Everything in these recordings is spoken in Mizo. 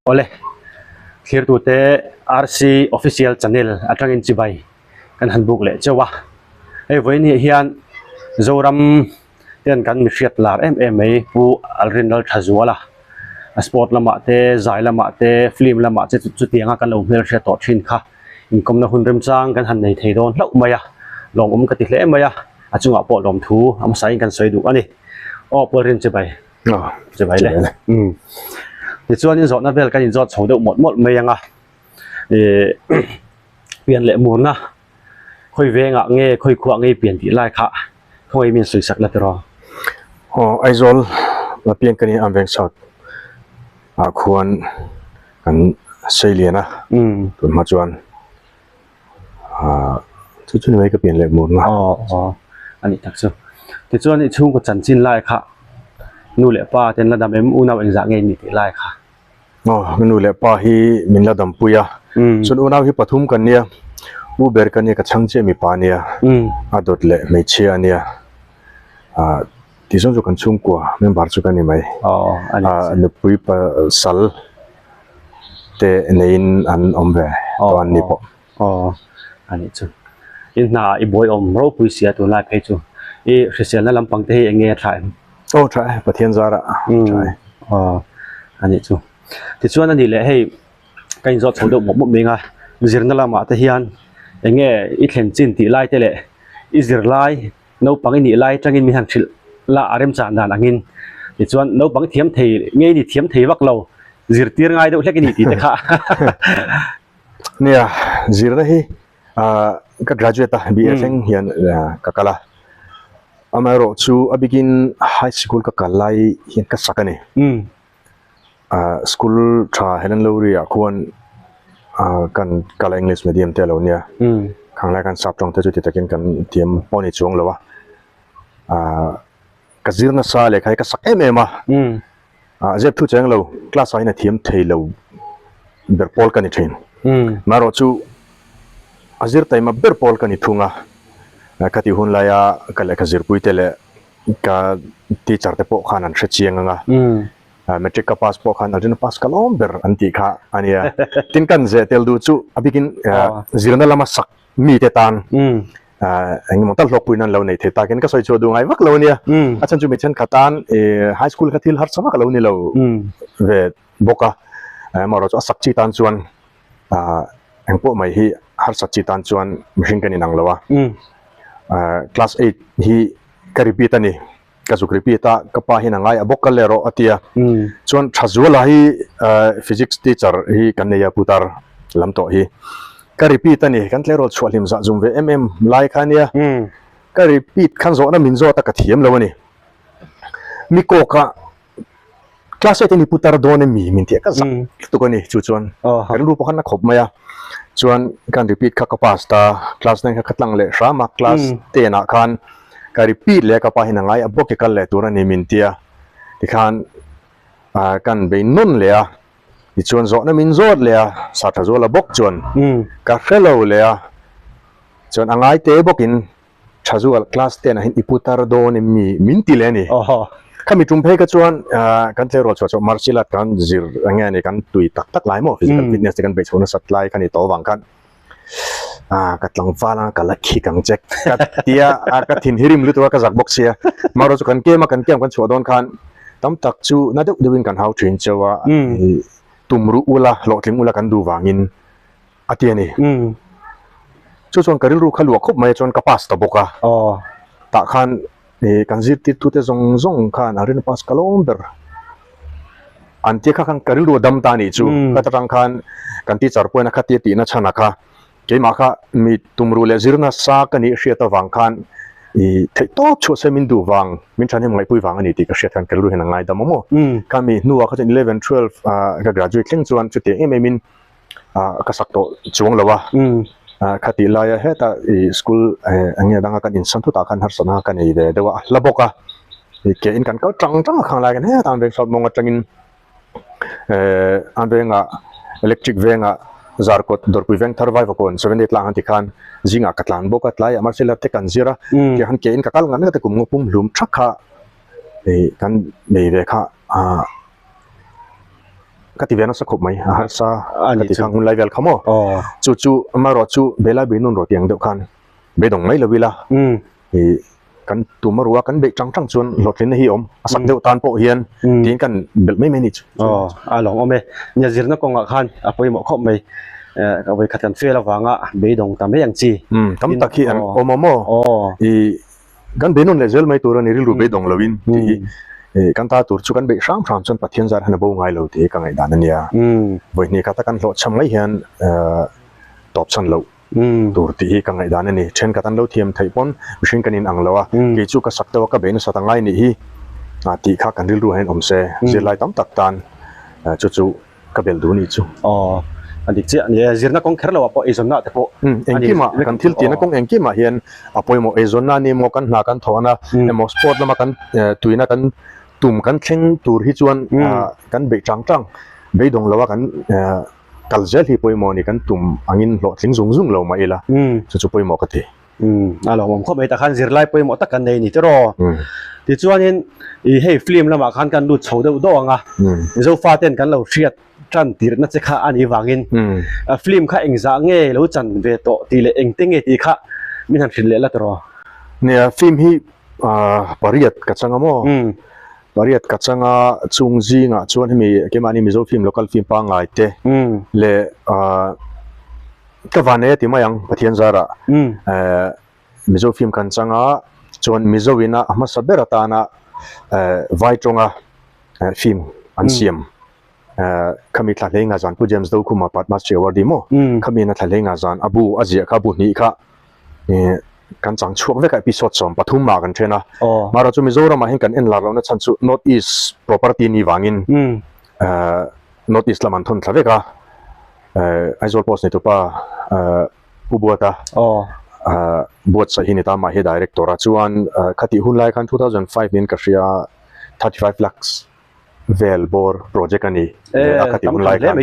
Awle, thlirtute RC Official Channel atangin chibai kan han buk leh chauh a. Hei vawiin hi hian Zoram ten kan mi hriat lar em em mai Pu Alrin Lalthazuala a sport lamah te, zai lamah te, film lamah te chutianga kan lo hmelhriat tawh thin kha inkawmna hun remchang kan han nei thei dawn hlauh mai a, lawmawm ka ti hle mai a, a chungah pawh lawmthu a hmasain kan sawi duh a ni. Aw Pu Alrin chibai. Chibai le. Tichuan in zawhna vel kan inzawt chho deuh mawlh mawlh mai ang a, ih pian leh murna khawi vengah nge khawi khuah nge i pian tih lai kha khawngaih min sawi sak la tiraw? Aw Aizawl la pian ka ni a Veng South ah khuan kan sei lian a tun hma chuan ah chu chu ni mai ka pian leh murna. Aw aw a nih tak chu. Tichuan i chhungkaw chanchin lai kha nu leh pa ten la dam em unau engzah nge ni tih lai kha. Aw ka nu leh pa hi min la dampui a, chuan unau hi pathum kan nia, u ber ka nia ka chhang chiah mipa a nia, a dawt leh hmeichhia a nia, ah tih zawng chu kan chhungkua member chu ka ni mai, ah nupui pasal te neiin an awm ve tawh an ni pawh. Aw a nih chu, i hna i buai awm ropui sia tunlai phei chu i hriselna lampang te hi eng nge a tha em? Aw tha e, Pathian zarah tha e. Aw a nih chu. Tichuan a nih leh hei ka inzawt chho deuh mawp mawp mai ang a, zirna lamah te hian eng nge i thlen chin tih lai te leh i zirlai naupang i nih lai atangin min han hrilh la a remchan dan angin tichuan naupang thiam thei nge i ni thiam thei vak lo zirtir ngai deuh hlek i ni tih te kha. Nia, zirna hi ah ka graduate a BA thleng hian ka kal a, amaherawh chu a bikin high school ka kal lai hian ka sak a ni. Ah school tha Helen Lowry ah khuan ah kan kal a English medium te a lo nia, khang lai khan sap tawng te chu ti takin kan thiam pawh a ni chuang lo a, ah ka zir nasa lehkha hi ka sak em em a. Ah zep thu cheng lo class ah hian a thiam thei lo ber pawl ka ni thin. Marawh chu a zir taima ber pawl ka ni thung a, ka tih hun laia ka lehkha zirpui te leh ka teacher te pawh khan an hre chiang ang a, matric ka pass pawh khan Arjuna pass ka lawm ber an tih kha a nia. Tin kan zeh tel duh chu a bikin zirna lama sak mite tan eng emaw tal hlawkpuiin an lo nei thei takin ka sawi chhuah duh ngai vak lo a nia. A chhan chu mi thenkhat tan high school kha thil harsa vak a lo ni lo ve bawk a, amaherawhchu a sak chi tan chuan eng pawh mai hi harsat chi tan chuan mihring kan inang lo a. Class eight hi ka repeat a ni. Ka zuk repeat a, ka pa hian a ngai a bawk ka leh rawh a ti a. Chuan Thazuala hi physics teacher hi kan nei a putar lam tawh hi. Ka repeat a ni, kan tleirawl chhuah hlim zah zum ve em em lai kha ania. Ka repeat khan zawhna min zawt a ka thiam lo a ni. Mi kawkah Class eight a ni putar dawn emi min tih a ka zak lutuk a ni chu chuan ka rilru pawh khan a khawp mai a chuan kan repeat kha ka pass ta class nine kha ka tlang leh hram a class ten ah khan ka repeat leh a ka pa hian a ngai a bawk i kal leh tur a ni min tia tikhan ah kan bei nawn leh a tichuan zawhna min zawt leh a sa tha zual a bawk chuan ka hrelo leh a chuan a ngai te bawkin Tha zual class ten ah hian i putar dawn em mi min ti leh a ni. Khami tum phei kha chuan kan tleirawl chhuah chhuah martial art kan zir eng nge a ni kan tui tak tak lai maw physical fitness te kan beih chhoh nasat lai kha ni tawh avang khan ka tlangval anga ka la khik ang che ka tia ka thin hi rim lutuk a ka zak bawk sia marawh chu kan kem a kan kem kan chhuah dawn khan tam tak chu na deuh deuhin kan hau thin cheu a tum ruh ula hlawhtling ula kan duh vangin A ti a ni. Chu chuan ka rilru kha luah khawp mai a chuan ka pass ta bawk a. Tah khan kan zirtirtute zawng zawng khan a rin pass ka lawm ber. An tia kha khan ka rilru a dam ta a nih chu. Ka ta tang khan kan teacher pawhin a khatia tihna chhan a kha. Keimah kha mi tumruh leh zirna sa ka nih hriat avang khan theih tawp chhuah se min duh vang, min thahnem ngaihpui vang a ni tih ka hriat khan ka rilru hian a ngaidam awm aw. Kha mi hnuah kha chuan eleven, twelve ka graduate thleng chuan chutiang em em in ah ka sak tawh chuang lo a ah khatih laia hetah ih school eh eng nge danga kan insan thutah khan harsatna ka nei ve deuh a a hla bawk a ih ke in kan kal tang tang a khang lai khan hetah an veng sawt mawng atangin eh an vengah electric vengah zarkawt dawrpui veng thar vaivakawn seven day tlang an ti khan zingah ka tlan bawk a tlaiah martial art te kan zir a tiang khan ke in ka kal ngat ngat a kum ngaw pum hlum thak kha ih kan nei ve kha ah. Ka ti ve nasa khawp mai, a harsa ka ti khang hun lai vel kha maw? Chu chu amaherawh chu Belai Beinun rawh tih ang deuh khan beidawng mai lo ila, ih kan tum a ruh a, kan beih tang tang chuan hlawhtlinna hi a awm, a sak deuh tan pawh hian tiin kan belh mai mai a ni chu. Aw, a lawmawm e. Nia zirna kawngah khan a pawimawh khawp mai, ka vawikhat kan fail avanga beidawng ta mai ang chi. Tam tak hi an awm a maw? Ih Kan beinawn leh zel mai tur a ni, rilru beidawng loin tih hi kan ta tur chu kan beih hram hram chuan Pathian zar hian a bo ngai lo tih hi ka ngaihdan a nia. Vawi hnih khata kan hlawhchham mai hian tawp chhan loh tur tih hi ka ngaihdan a ni. Thenkhat an lo thiam theih pawn mihring kan inang lo a, kei chu ka sak deuh a ka beih nasat a ngai nih hi tih kha kan rilru hian awm se, zirlai tam tak tan chu chu Ka belh duh nih chu. Aw, a dik chiah a ni e. Zirna kawng kher loah pawh eizawnna te pawh a ni. Engkimah, kan thil tihna kawng engkimah hian a pawimawh. Eizawnna a ni emaw, kan hna kan thawhna emaw, sport lama kan tuina kan tum kan thleng tur hi chuan kan beih chang chang, beidawng loa kan kal zel hi pawimawh a ni. Kan tum angin hlawhtling zung zung lo mah ila, chu chu pawimawh ka ti. A lawmawm khawp mai takhan zirlai pawimawh tak kan nei a ni tiraw. Tichuanin ih hei film lamah khan kan lut chho deuh deuh ang a, Zofa ten kan lo hriat tan tirhna che kha a nih vangin film kha engzah nge lo chan ve tawh tih leh engte nge tih kha min han hrilh leh la tiraw. Nia film hi pariat ka chang a maw? Pariat ka chang a, chung zingah chuan hemi keimahni Mizo film local film pangngai te leh Ka van e ti mai ang Pathian zarah Mizo film kan chang a, chuan Mizo in a hmasa ber atana vai tawnga film an siam khami thla hlei nga zan Pu James Dokhuma Padma Shri Awardee maw khami in a thla hlei nga zan a bu a ziah kha bu hnih kha kan chang chhuak vek a episode 13 mah kan then a, mahrawh chu Mizoramah hian kan en lar lohna chhan chu North East property ni vangin North East lam an thawn thla vek a, Aizawl Post neitupa Pu Buata buatsaih hi ni ta mah hi Director a chuan khatih hun lai khan 2005 niin ka hria 35 lakhs vel bawr project a ni a khatih hun lai khan.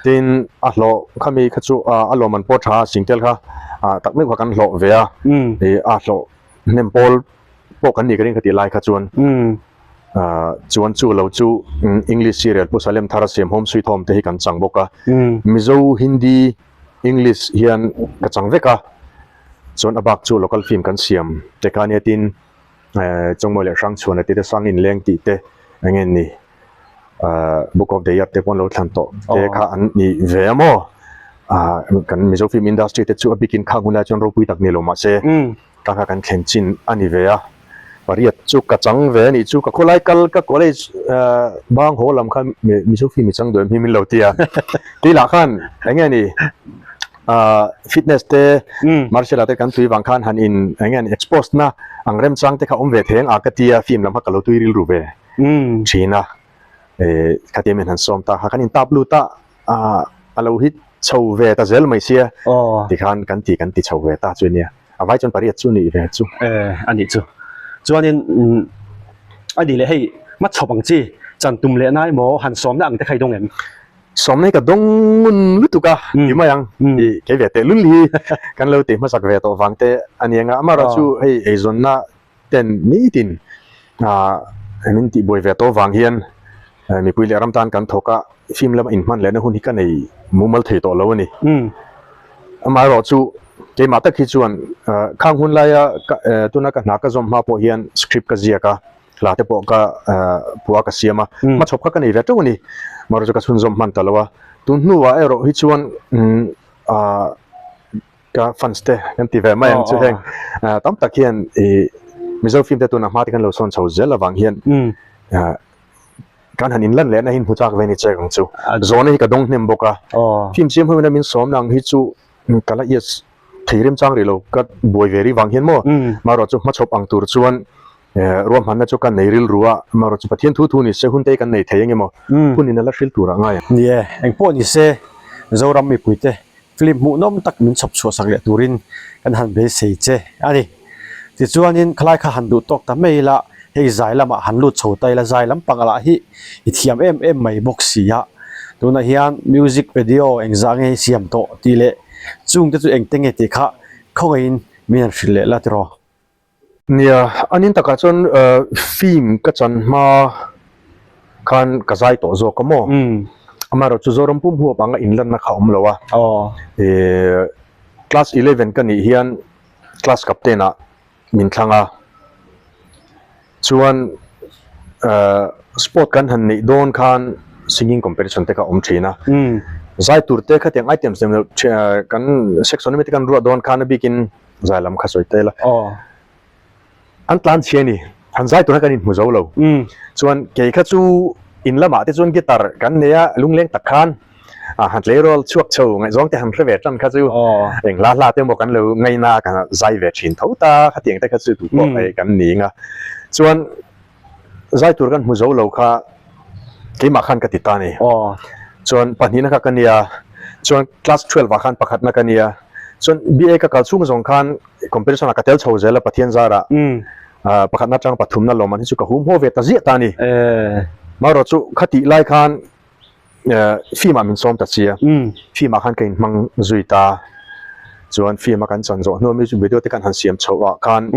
Tin a hlawh khami kha chu a lawmman pawh tha a singtel kha tak meuh kha kan hlawh ve a, a hlawh hnem pawl pawh kan nih ka ring khatih lai kha chuan. Chuan chu lo chu English serial Pu Salem Thara siam Home Sweet Home te hi kan chang bawk a. Mizo, Hindi, English hian ka chang vek a. Chuan a bak chu local film kan siam te kha ania tin Chawngmawi leh Hrangchhuana tih te Sang Inleng tih te eng nge ni Book of the Year te pawh an lo thlan tawh te kha an ni ve a maw. Kan Mizo film industry te chu a bikin khang hunlai chuan ropui tak ni lo mahse Ka kha kan thlen chin a ni ve a, pariat chu ka chang ve a nih chu, ka khawlai kal ka college bang haw lam kha Mizo film i chang duh em hi min lo ti a, tih lah khan eng nge ni fitness te martial art te kan tui vang khan han in eng nge ni expose na ang remchang te kha awm ve thei ang a ka ti a, film lam kha ka lo tui rilru ve thin a, khatia min han sawm ta kha kan in tap lut a. Ah a lo hit chho ve ta zel mai sia tikhan kan ti kan ti chho ve ta chu ania a vai chuan pariat chu nih ve chu. Eh a nih chu chuanin a nih leh hei hma chhawp ang chi chan tum leh nai maw han sawmna ang te kha i dawng em? Sawmna hi ka dawng ngun lutuk a ti mai ang i kei ve tehlul hi kan lo ti hmasak ve tawh vang te a ni ang a amaherawhchu chu hei eizawnna ten nitin min tihbuai ve tawh vang hian mipui leh ram tan kan thawk a, film lama inhman lehna hun hi ka nei mumal thei tawh lo a ni. Amaherawh chu keimah tak hi chuan khang hun laia tuna ka hna ka zawm hma pawh hian script ka ziak a, hla te pawh ka phuah ka siam a, hmachhawp kha ka nei ve teuh a ni. Amaherawh chu ka chhunzawm hman ta lo a, tun hnuah erawh hi chuan Ka fans te kan ti ve mai ang chu heng tam tak hian i Mizo film te tuna hma te kan lo sawn chho zel avang hian kan han inlan lehna hi hmu chak ve ni chek ang chu. Zawhna hi ka dawng hnem bawk a. Film siam ho ina min sawm na ang hi chu ka la yes thei remchang rih lo ka buai ve rih vang hian maw marawh chu hmachhawp ang tur chuan Ruahmanna chu kan nei rilru a, amaherawh chu Pathian thu thu ni se hun te hi kan nei thei eng emaw hun in a la hril tur ah ngai ang. Ni e, engpawh ni se Zoram mipuite film hmuhnawm tak min chhawp chhuah sak leh turin kan han beisei che a ni. Tichuanin khalai kha han duh tawk ta mai ila, hei zai lamah han lut chho ta ila, zai lampang lah hi i thiam em em mai bawk si a, tunah hian music video engzah nge hi siam tawh tih leh chungte chu engte nge tih kha khawngaihin min han hrilh leh la tiraw. Nia, a nin takah chuan film ka chan hma khan ka zai tawh zawk a maw? Amaherawhchu Zoram pum huap anga inlanna kha a awm lo a. Class 11 ka nih hian class captain ah min thlang a. Chuan sport kan han neih dawn khan singing competition te kha a awm thin a. Zai tur te khatiang items nem kan section ami te kan ruah dawn khan a bikin zai lam kha sawi ta ila. An tlan chhia a ni. Han zai tura kan inhmu zo lo. Chuan kei kha chu in lamah te chuan guitar kan nei a, lungleng tak khan han tleirawl chhuak chho ngaihzawng te han hre ve tan kha chu eng hla hla te maw kan lo ngaina kan zai ve thin tho ta khatiang te kha chu tu pawh hei kan ning a. Chuan zai tur kan hmu zo lo kha keimah khan ka ti ta a ni. Chuan pahnihna kha ka nia, chuan class 12 ah khan pakhatna ka nia, chuan BA ka kal chhung zawng khan Competition ah ka tel chho zel a Pathian zarah pakhatna atang pathumna lawmman hi chu ka hum haw ve ta ziah ta a ni. Marawh chu khatih lai khan film ah min sawm ta sia, film ah khan ka inhmang zui ta. Chuan film a kan chan zawh hnuah music video te kan han siam chhoh ah khan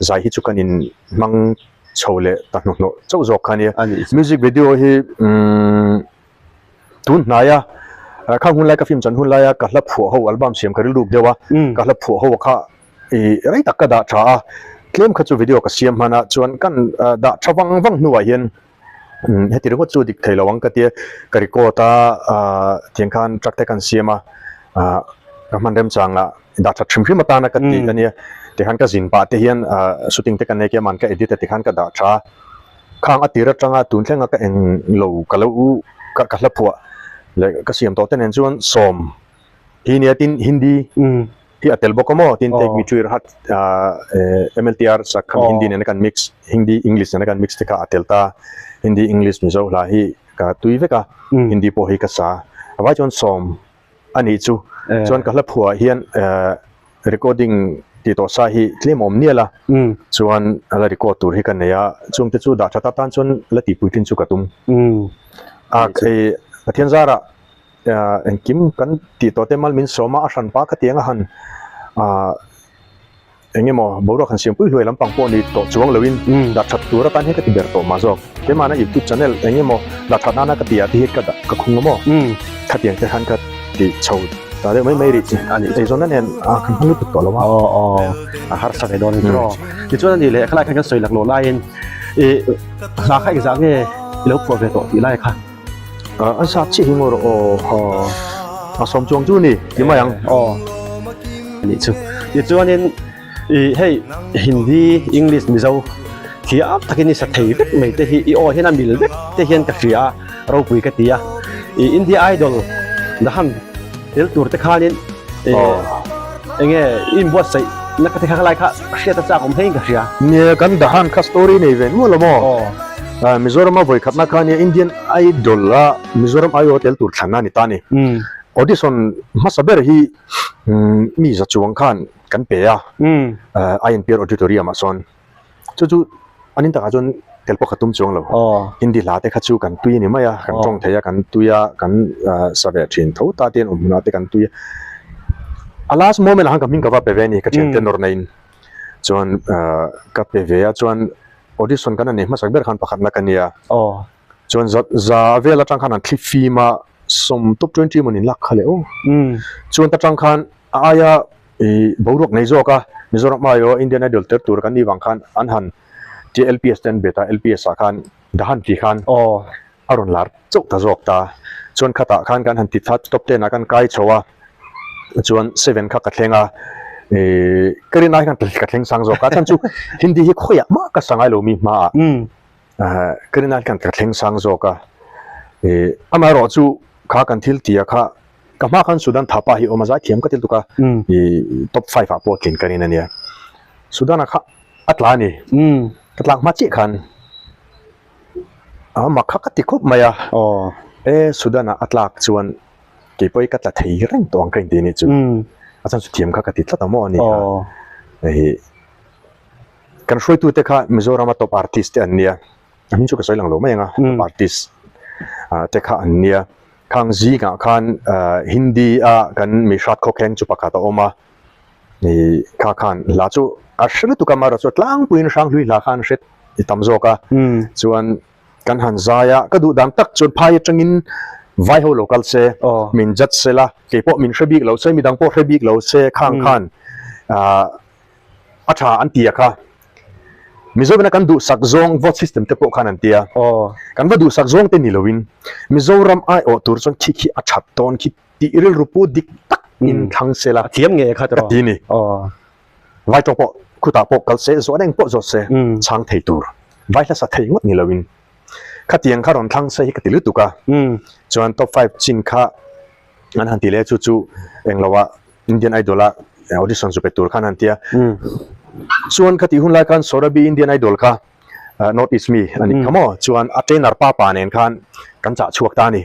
zai hi chu kan inhmang chho leh ta hnuhnawh chauh zawk kha a nia. Music video hi Tun hnaia khang hun lai ka film chan hun laia ka hla phuah ho album siam ka rilruk deuh a, ka hla phuah ho kha i rei tak ka dah tha a, tlem kha chu video ka siam hman a, chuan kan dah tha vang vang hnuah hian heti ringawt chu dik thei lo ang ka tia, ka record a tiang khan truck te kan siam a, ka hman remchang ah dah that hrim hrim atana ka tih a nia, tikhan ka zin pah te hian shooting te ka nei kiam an ka edit a tikhan ka dah tha a. Khang a tir atanga tun thlenga ka eng lo ka lo u ka ka hla phuah leh ka siam tawh te nen chuan sawm hi nia tin Hindi hi a tel bawk a maw tin take me to your heart MLTR sak kha Hindi nena kan mix Hindi English nena kan mix te kha a tel ta Hindi English Mizo hla hi ka tui vek a Hindi pawh hi ka sa a vai chuan sawm a nih chu chuan ka hla phuah hian Recording tih tawh sa hi tlem awm nial a, chuan a la record tur hi ka nei a, chung te chu dah that atan chuan la tihpui thin chu ka tum. A hei Pathian zarah engkim kan tih tawh te mal min sawm a, a hran pa khatiang a han eng emaw boruak han siampui hluai lampang pawh ni tawh chuang loin dah that tur atan hian ka ti ber tawh mah zawk. Keimahna YouTube channel eng emaw dah that nana ka tih ah te hi ka dah ka khung a maw? Khatiang te khan ka tih chho ta deuh mai mai rih chi. Eizawnna nen a kan hmang lutuk tawh lo a. Aw aw a harsa ve dawn chu aw. Tichuan a nih leh khalai khan kan sawi laklawh laiin i hla kha engzah nge i lo phuah ve tawh tih lai kha? A zat chiah hi maw rawh aw. Aw a sawm chuang chu ni ti mai ang. Aw a nih chu. Tichuanin I hei Hindi, English, Mizo thiam takin i sa thei vek mai te hi i aw hian a mil vek te hian ka hria a, ropui ka ti a. I India Idol Dahan tel tur te khanin enge i inbuatsaih na ka ti kha lai kha hriat a chak awm hlein ka hria. Nia kan Dahan kha story nei ve nual a maw? Mizoram a vawikhatna kha nia Indian Idol a Mizoram aiawh tel tur thlanna a ni ta a ni. Audition hmasa ber hi mi za chuang khan kan pe a INPR auditorium ah sawn chu chu an in takah chuan tel pawh ka tum chuang lo Hindi hla te kha chu kan tui a ni mai a kan tawng thei a kan tui a kan sa ve thin tho ta te an awm hunah te kan tui a a last moment ah khan ka hming ka va pe ve a ni ka thiante nawr na in chuan ka pe ve a chuan audition kan han nei hmasak ber khan pakhatna ka nia chuan za za vel atang khan an thli fim a sawm top 20 emaw ni lak kha leh aw chuan ta tang khan A aia i boruak nei zawk a, Mizoram aiawh Indian Idol ter tur kan nih vang khan an han tia LPS te an bet a, LPS ah khan Dahan tih khan a rawn lar chauh ta zawk ta. Chuan khatah khan kan han ti that top ten ah kan kai chho a, chuan seven kha ka thleng a, i ka rin ai khan ka thleng sang zawk a, chhan chu Hindi hi khawiah mah ka sa ngai lo mi hmaah ka rin ai khan ka thleng sang zawk a, i amaherawhchu kha kan thil tia kha Ka hma khan Sudan Thapa hi awm a zai thiam ka ti lutuk a, i top five ah pawh tlin ka rin a nia. Sudan-a kha a tla a ni. Ka tlak hma chiah khan a mak kha ka ti khawp mai a, e Sudan-a a tlak chuan kei pawh hi ka tla thei reng tawh ang ka inti a nih chu. A chhan chu thiam kha ka ti tlat a maw a ni kha. Hei kan hruaitute kha Mizorama top artist te an nia, a hming chu ka sawi lang lo mai ang a, top artist te kha an nia. Khang zingah khan Hindi a kan mihrat khawkheng chu pakhat a awm a, i kha khan hla chu a hre lutuk a, amaherawhchu chu tlangpuiin Hranghlui hla khan hre i tam zawk a, chuan kan han zai a, ka duh dan tak chuan phai atangin Vai ho lo kal se, min judge se la, kei pawh min hre bik lo se, midang pawh hre bik lo se khang khan a tha an ti a kha. Mizoramina kan duhsak zawng vote system te pawh khan an ti a. Kan va duhsak zawng te ni loin Mizoram aiawh tur chuan khi khi a that tawn khi tih rilru pu dik tak in thlang se la. A thiam ngei a kha tiraw? Ka ti ni. Vai tawng pawh khutah pawh kal se, zawh reng pawh zawt se chhang thei tur. Vai hlasa thei ngawt ni loin. Khatiang kha rawn thlang se hi ka ti lutuk a. Chuan top five chin kha an han ti leh chu chu englo ah Indian Idol a audition chu pe tur khan an ti a. Chuan khatih hun lai khan Sorabi Indian Idol kha North East mi a nih kha maw? Chuan a trainer pa pa nen khan kan chah chhuak ta a ni.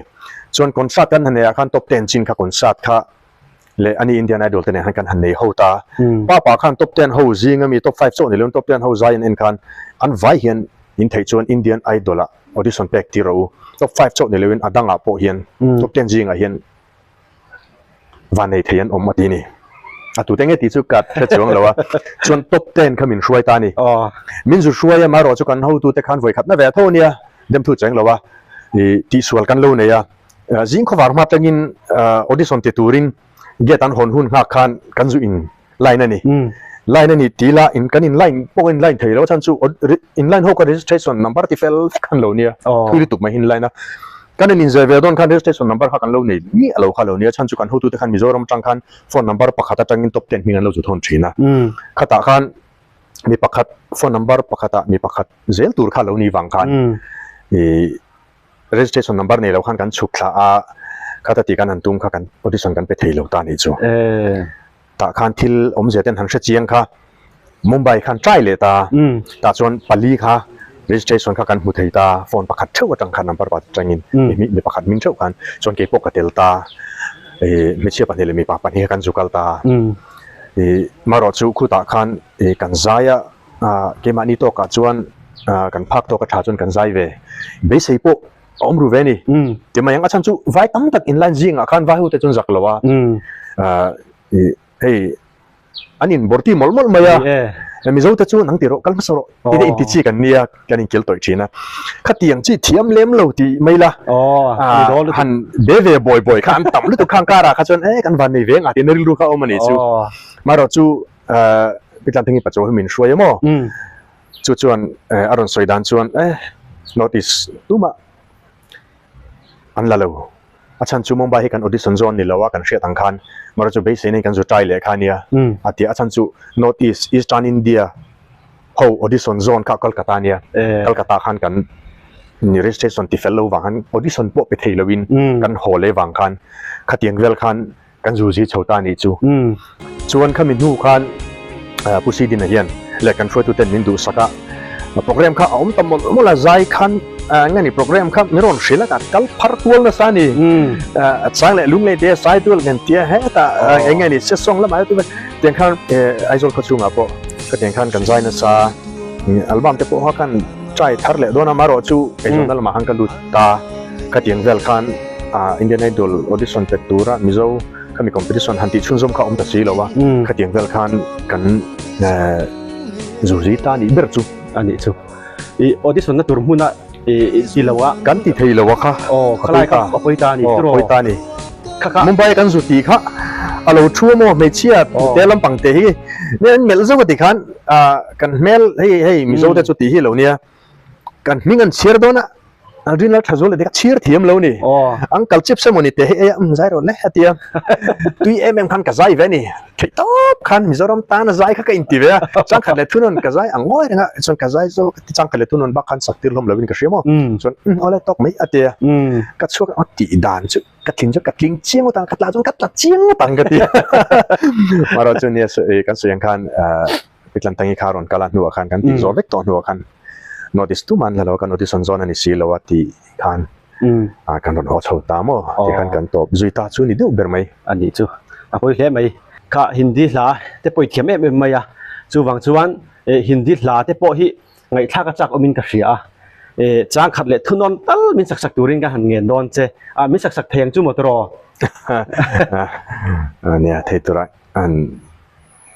Chuan concert kan han neih ah khan top ten chin kha concert kha leh ani Indian Idol te nen khan kan han nei ho ta. Pa pa khan top ten ho zing ami top five chauh ni lo in top ten ho zai an en khan an vai hian in theih chuan Indian Idol ah audition pek tir rawh u. Top five chauh ni lo in a dangah pawh hian top ten zingah hian van nei thei an awm a ti ni. A tute nge tih chu ka hre chuang lo a. Chuan top ten kha min hruai ta a ni. Min zu hruai a marawh chu kan hotute khan vawi khatna ve tho nia demthu cheng lo a ih tihsual kan lo nei a. Zing khawvar hma tangin audition ti turin gate an hawn hun nghak khan kan zu in line a ni. Line a ni ti la in kan in line pawh in line thei lo a chhan chu in line ho kha registration number ti fel vek khan lo nia thui lutuk mai hi in line a. Kan in inzai ve dawn khan registration number kha kan lo nei miah lo kha lo nia chhan chu kan hotute khan Mizoram atang khan phone number pakhat atangin top ten hming an lo zu thawn thin a. Khatah khan mi pakhat phone number pakhatah mi pakhat zel tur kha lo ni vang khan ih Registration number nei lo khan kan chhuk thla a, khata tih kan han tum kha kan audition kan pe thei lo ta nih chu. Tah khan thil awmzia ten han hre chiang kha Mumbai khan try leh ta, tah chuan pali kha registration kha kan hmu thei ta, phone pakhat theuh atang khan number pakhat atangin mi pakhat hming theuh khan chuan keipawh ka tel ta, ih hmeichhia pahnih leh mipa pahnih kha kan zu kal ta. Ih marawh chu khutah khan ih kan zai a. Keimahni tawkah chuan kan phak tawk a tha chuan kan zai ve. Beisei pawh a awm ru ve a ni. Ti mai ang a chhan chu vai tam tak inline zingah khan vai hote chuan zak lo a. Hei an inbawrti mawlh mawlh mai a. Mizo te chu nang ti rawh kal hmasa rawh ti te inti chi kan nia kan inkil tawih thin a. Khatiang chi thiam lem lo ti mai la. Han be ve bawi bawi kha an tam lutuk khang karah kha chuan e kan van nei ve ngah tihna rilru kha a awm a ni chu. Marawh chu Pitlan Thangi Pachaw hi min hruai emaw? Chu chuan a rawn sawi dan chuan eh notice tumah an la lo. A chhan chu Mumbai hi kan audition zawn ni lo a kan hriat ang khan mara chu beisei nen kan zu try leh kha nia a ti a. A chhan chu North East, Eastern India ho audition zawn kha Kolkata nia. Kolkata khan kan registration ti fel lo vang khan audition pawh pe thei loin kan haw leh vang khan khatiang vel khan Kan zuzi chho ta nih chu. Chuan khami hnu khan Pu Sidina hian leh kan hruaituten min duhsak a, program kha a awm ta mawlh mawlh a, zai khan eng nge ni program kha min rawn hrilh a, ka kal phar kual nasa a ni. Chang leh lunglei te sai tual kan tia hetah eng nge ni sesawng lamah te tiang khan Aizawl khawchhungah pawh khatiang khan kan zai nasa, album te pawh kha khan try thar leh dawn a, amaherawh chu eizawnna lamah khan ka lut ta, khatiang vel khan. Indian Idol audition pet tura Mizo khami competition han tih chhunzawm kha awm ta si lo a, khatiang vel khan kan zuzi ta nih ber chu a nih chu. I audition na tur hmuna i ti lo a. Kan ti thei lo a kha. Aw khalai kha a pawi ta a ni tiraw. Aw pawi ta a ni. Kha kha. Mumbai kan zu tih kha a lo thu a maw hmeichhia te lampang te hi an melh zauh a ti khan kan hmel hei hei Mizo te chu tih hi lo nia. Kan hming an chhiar dawn a, an rin lal tha zual leh chhiar thiam lo ni. Uncle chips emaw ni teh hi ei a, umm zai rawh le a ti a. Tui em em khan ka zai ve a ni. Theih tawp khan Mizoram tana zai kha ka inti ve a. Changkhat leh thunawn ka zai ang ngawi reng a, chuan ka zai zo ka ti changkhat leh thunawn bak khan sak tir hlawm lovin ka hria maw. Chuan umm awle tawk mai a ti a. Ka chhuak a, tih dan chu ka tling chuan ka tling chiang ngawt ang, ka tla chuan ka tla chiang ngawt ang ka ti a. Marawh chu nia kan sawi ang khan Pitlan Tangi kha rawn kal a hnuah khan kan tih zawh vek tawh hnuah khan notice tum an la lo a, kan audition zawn a ni si lo a tih khan kan rawn haw chho ta maw tih khan kan tawp zui ta chu ni deuh ber mai. A nih chu a pawi hle mai. Kha Hindi hla te pawh i thiam em em mai a, chuvang chuan Hindi hla te pawh hi ngaihthlak a chak awmin ka hria a, chang khat leh thunawn tal min sak sak turin ka han ngen dawn che a, min sak sak thei ang chu maw tiraw? Nia thei tura an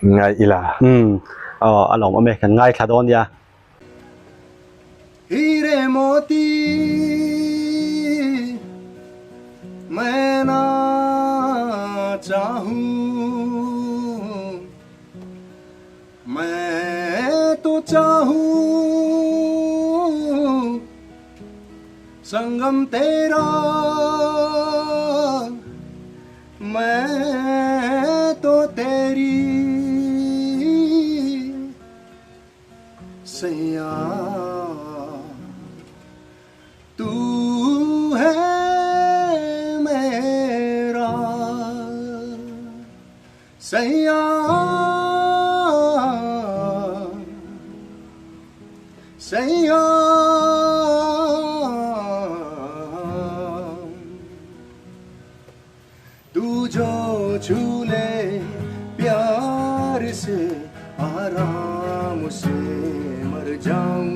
Ngai ila. Umm aw a lawm awm e kan ngaithla dawn nia. Hire moti मैं ना चाहूं मैं तो चाहूं संगम तेरा मैं तो तेरी सैया तू है मेरा सैया सैया तू जो छू ले प्यार से आराम से मर जाऊं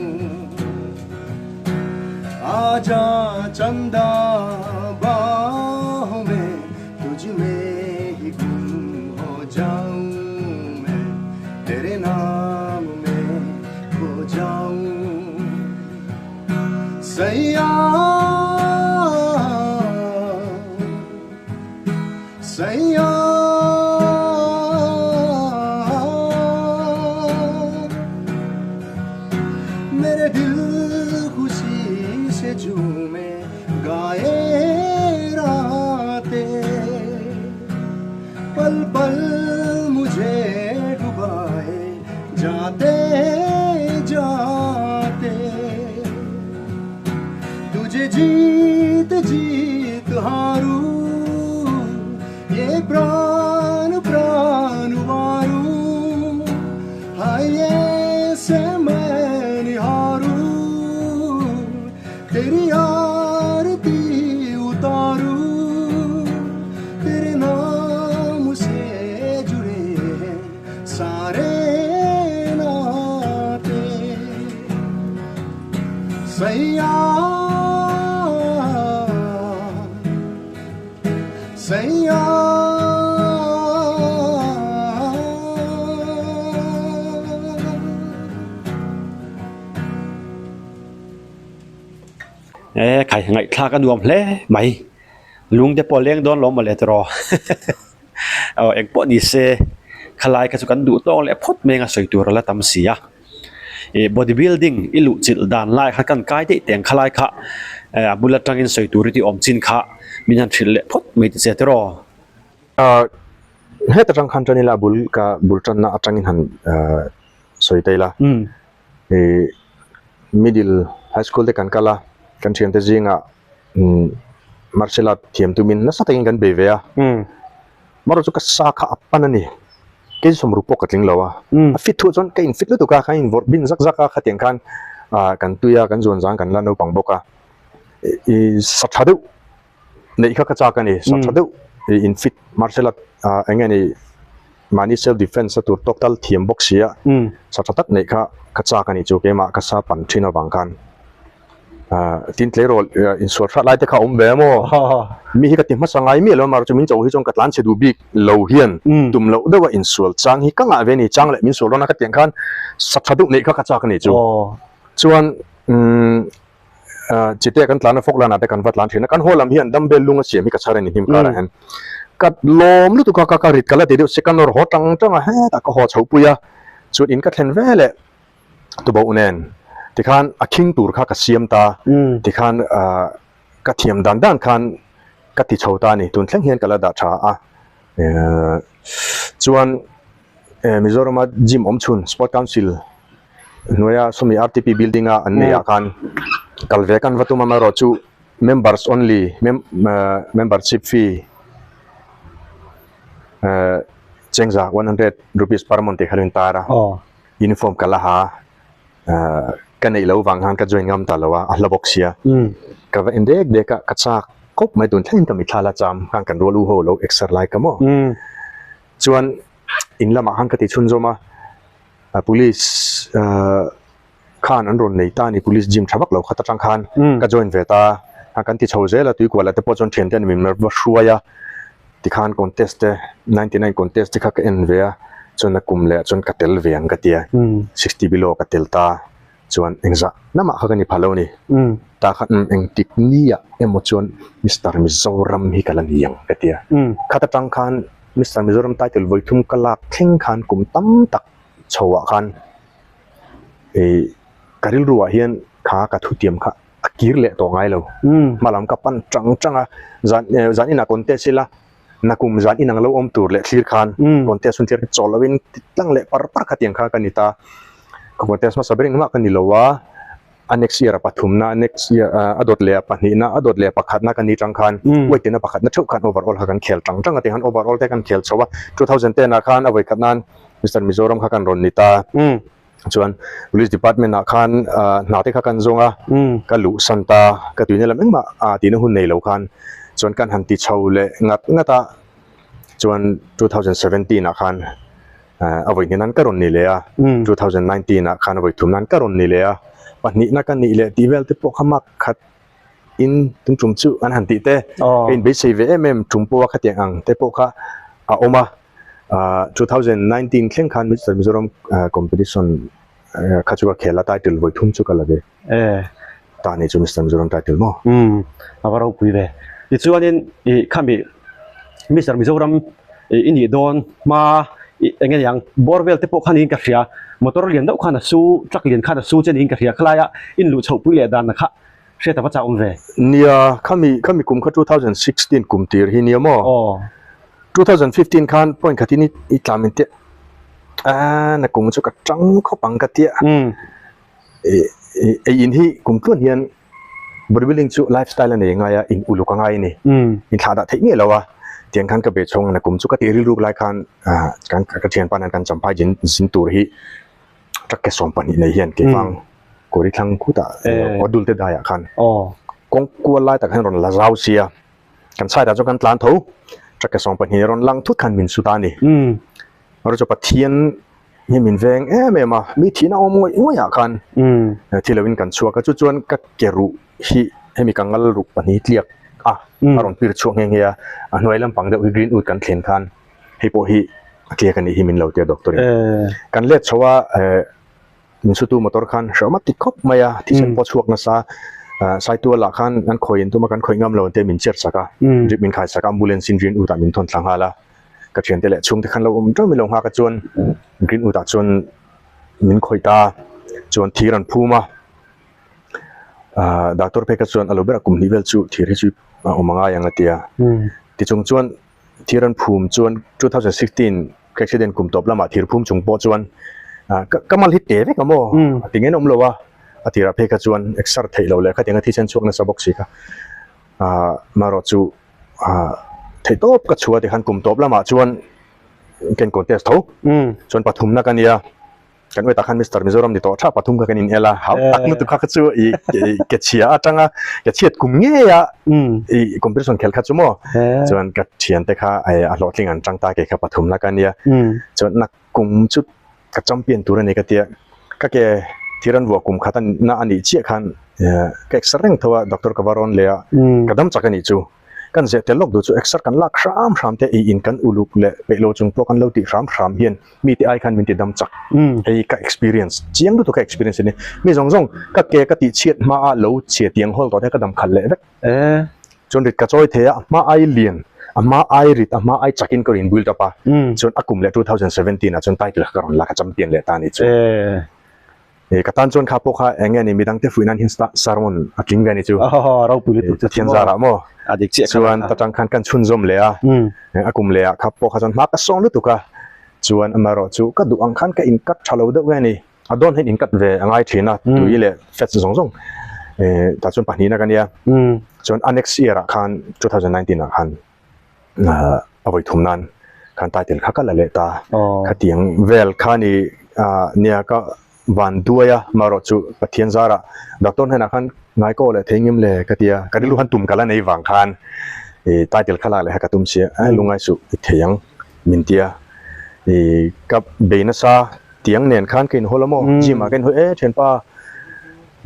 आजा चंदा बाहों में तुझ में ही गुम हो जाऊं मैं तेरे नाम में खो जाऊं सैया सैया मेरे दिल खुशी से झूमे गाए रातें पल पल मुझे डुबाए जाते जाते तुझे जीत जीत हारू ये प्राण प्राण वारू हाय ऐसे मैं निहारू तेरी आरती उतारू तेरे नाम से जुड़े हैं सारे नाते सैया सैया E khai ngaihthlak a nuam hle mai lung te pawh leng dawn lo mawle tiraw aw eng pawh ni se khalai kha chu kan duh tawk leh phawt mai anga sawi tur a la tam si a. Ih body building i luh chilh dan lai kha kan kai daih teng khalai kha eh a bul atangin sawi tur i tih awm chin kha min han hrilh leh phawt mai ta che tiraw. Ah heta tang khan tan ila a bul ka bul tanna atangin han ah sawi ta ila ih middle high school te kan kal a kan thiante zingah umm martial art thiam tumin nasa takin kan bei ve a Marawh chu ka sa kha a pan a ni. Kei sawmruk pawh ka tling lo a. A fit thuah chuan ka infit lutuk a, ka invawrh bin zak zak a, khatiang khan kan tui a, kan zuan zang kan la naupang bawk a. I sa tha deuh neih kha ka chak a ni. Sa tha deuh infit martial art eng nge ni mahni self defense a tur tawk tal thiam bawk si a, sa tha tak neih kha ka chak a ni chu keimah ka sa pan thin avang khan. Tin tleirawl insual hrat lai te kha a awm ve a maw? Mi hi ka ti hmasa ngai miah lo a, mahse chu min cho hi chuan ka tlan chhe duh bik lo hian tum loh deuh a insual chang hi ka ngah ve a ni, chang leh min sual rawn a ka tiang khan sa tha deuh neih kha ka chak a ni chu. Chuan chite kan tlan a fawk lanah te kan va tlan thin a, kan haw lam hian dumbbell lung a siam hi ka chhar a ni hnim karah hian. Ka lawm lutuk a, ka rit ka la ti deuh second or haw tang tang a hetah ka haw chhoh pui a, chuan in ka thlen ve leh. Tuboh nen tikhan a khing tur kha ka siam ta, tikhan ka thiam dan dan khan ka ti chho ta a ni, tun thleng hian ka la dah tha a. Chuan Mizorama gym awm chhun Sport Council hnuaia sawmi RTP building a an neih ah khan kal ve kan va tum amaherawhchu members only membership fee chengza 100 rupees per month tih kha lo intar a. Uniform ka la ha ka neih loh vang khan ka join ngam ta lo a, a hla bawk sia. Ka va en dek dek a, ka chak khawp mai tun thlengin ka mitthla la cham khan kan rual u ho lo exer lai ka maw. Chuan in lamah khan ka ti chhunzawm a, police khan an rawn nei ta a ni, police gym tha vak lo khat atang khan ka join ve ta a, kan ti chho zel a, tuikuala te pawh chuan thiante an min va hruai a. Tikhan contest te 99 contest te kha ka en ve a, chuan a kum leh ah chuan ka tel ve ang ka ti a, 60 below ka tel ta chuan engzah namah kha ka ni pha lo a ni. Tah khan umm engtik niah emaw chuan Mister Mizoram hi ka la ni ang ka ti a. Khat atang khan Mister Mizoram title vawi thum ka lak thleng khan kum tam tak chho ah khan ih ka rilru ah hian kha ka thutiam kha a kir leh tawh ngai lo. Hma lam ka pan tang tang a, zan zan inah contest ila nakum zan inang lo awm tur leh thlir khan contest hun thlir chawl lovin tlang leh par par khatiang kha ka ni ta. Ka contest hmasa ber engmah ka ni lo a. A next year a pathumna, next year a dawt leh a pahnihna, a dawt leh a pakhatna kan nih tang khan weight ina pakhatna theuh khan overall kha kan khel tang tang a ti khan overall te kan khel chho a. 2010 ah khan a vawi khat nan Mister Mizoram kha kan rawn ni ta. Chuan Police Department ah khan hna te kha kan zawng a, ka luh san ta, ka tuina lam engmah a tihna hun nei lo khan chuan kan han ti chho leh ngat ngat a. Chuan 2017 ah khan a vawi hnih nan ka rawn ni leh a, 2019 ah khan a vawi thum nan ka rawn ni leh a, pahnihna ka nih leh tih vel te pawh kha mak khat in tum tum chu an han tih te, ka inbeisei ve em em tum pawh a khatiang ang te pawh kha a awm a, 2019 thleng khan Mister Mizoram competition kha chu ka khel a, title vawi thum chu ka la ve ta ni chu Mister Mizoram title maw? Umm a va ropui ve. Tichuanin ih khami Mister Mizoram ih i nih dawn hma ih eng nge niang bawr vel te pawh khan niin ka hria motor lian deuh khan a su truck lian khan a su che niin ka hria khalaia in luh chhoh pui leh dan na kha hriat a va chak awm ve. Nia khami khami kum kha 2016 kum tir hi nia maw? Aw. 2015 khan point khatin i tlam in teh a na kum chu ka tang khawp ang ka tia ei in hi kum tluan hian bodybuilding chu lifestyle a nei ngai a in uluk a ngai a ni in thlah dah theih ngei lo a tiang khan ka be chhawng a na kum chu ka tih rilruk lai khan kan ka thianpa nan kan champhai zin zin tur hi truck ke 12 nei hian keifang kawri thlang khutah aw dul te daiah khan kawng kual lai tak hian rawn la zau sia. Kan side ah chuan kan tlan tho, truck ke 12 rawn lang thut khan min su ta a ni. Erawh chu Pathian hi min veng em em a, mi thihna awm ngawih ngawih ah khan thi lo in kan chhuak a, chu chuan ka ke ruh hi hemi ka ngal ruh pahnih tliak a, a rawn pir chhuak nghe nghe a, a hnuai lampang deuh hi green wood kan thlen khan hei pawh hi a tliak a nih hi min lo ti a doctor in. Kan let chho a. Min sutu motor khan hrehawm a ti khawp mai a, thisen pawh a chhuak nasa. Saitual ah khan an khawi in tum a, kan khawi ngam lo ang te min cher sak a, drip min khai sak a, ambulance in Green Wood ah min thawn thla nghal a. Ka thiante leh chhungte khan lo awm teuh min lo nghak a chuan Green Wood ah chuan min khawih ta a, chuan thir an phum a. Doctor phei kha chuan a lo berah kum hnih vel chu thir hi chu a awm a ngai ang a ti a. Tichung chuan Thir an phum chuan 2016 ka accident kum tawp lamah thir phum chung pawh chuan ka mal hi te vek a maw a ti ngen awm lo a, a tirah phei kha chuan exer theih loh leh khatiang a thisen chhuak nasa bawk si kha marawh chu theih tawp ka chhuah tikhan kum tawp lamah chuan ka in contest tho chuan pathumna ka nia. Kan wet ah khan Mister Mizoram ni tawh tha pathum kha kan in el a, hau tak lutuk kha kha chu i ke chhia atanga ke chhiat kum ngei a i competition khel kha chu maw chuan ka thian te kha a hlawhtling an tang ta ke kha pathum na ka nia chuan na kum chu ka champion tur a ni ka tia ka ke thir an vuah kum khat na a nih chiah khan ka exer reng tho a doctor ka va rawn leh a ka dam chak a nih chu. Kan zeh tel lawk duh chu exer kan lak hram hram te ei in kan uluk leh peih lo chung pawh kan lo tih hram hram hian mite ai khan min ti dam chak. Hei ka experience chiang lutuk ka experience a ni. Mi zawng zawng ka ke ka tih chhiat hma a lo chhia tiang hawl tawh te ka dam khalh leh vek. Chuan rit ka chawi thei a, a hma ai lian, a hma ai rit, a hma ai chakin ka rawn in build up a. Chuan a kum leh 2017 ah chuan title kha ka rawn la ka champion leh ta a ni chu. He ka tan chuan kha pawh kha eng nge ni midang te fuih nan hian sermon a tling ve a ni chu. Aw ropui lutuk chu Pathian zarah maw. A dik chiah kha. Chuan ta tang khan kan chhunzawm leh a. A kum leh ah kha pawh kha chuan hma ka sawng lutuk a. Chuan amaherawh chu ka duh ang khan ka in cut tha lo deuh nge ni. A dawn hian in cut ve a ngai thin a tui leh fats zawng zawng. Tah chuan pahnihna ka nia. Chuan a next year ah khan 2019 ah khan a vawi thum nan khan title kha ka la leh ta khatiang vel kha ni nia ka van duai a marawh chu Pathian zarah doctor hnenah khan ngai kaw leh thei ngem le ka tia ka rilru khan tum ka la nei vang khan ih title kha lak leh kha ka tum sia a lungai suh i thei ang min tia ih ka bei nasa tiang nen khan ka inhawl a maw gym ah ka inhawl e thianpa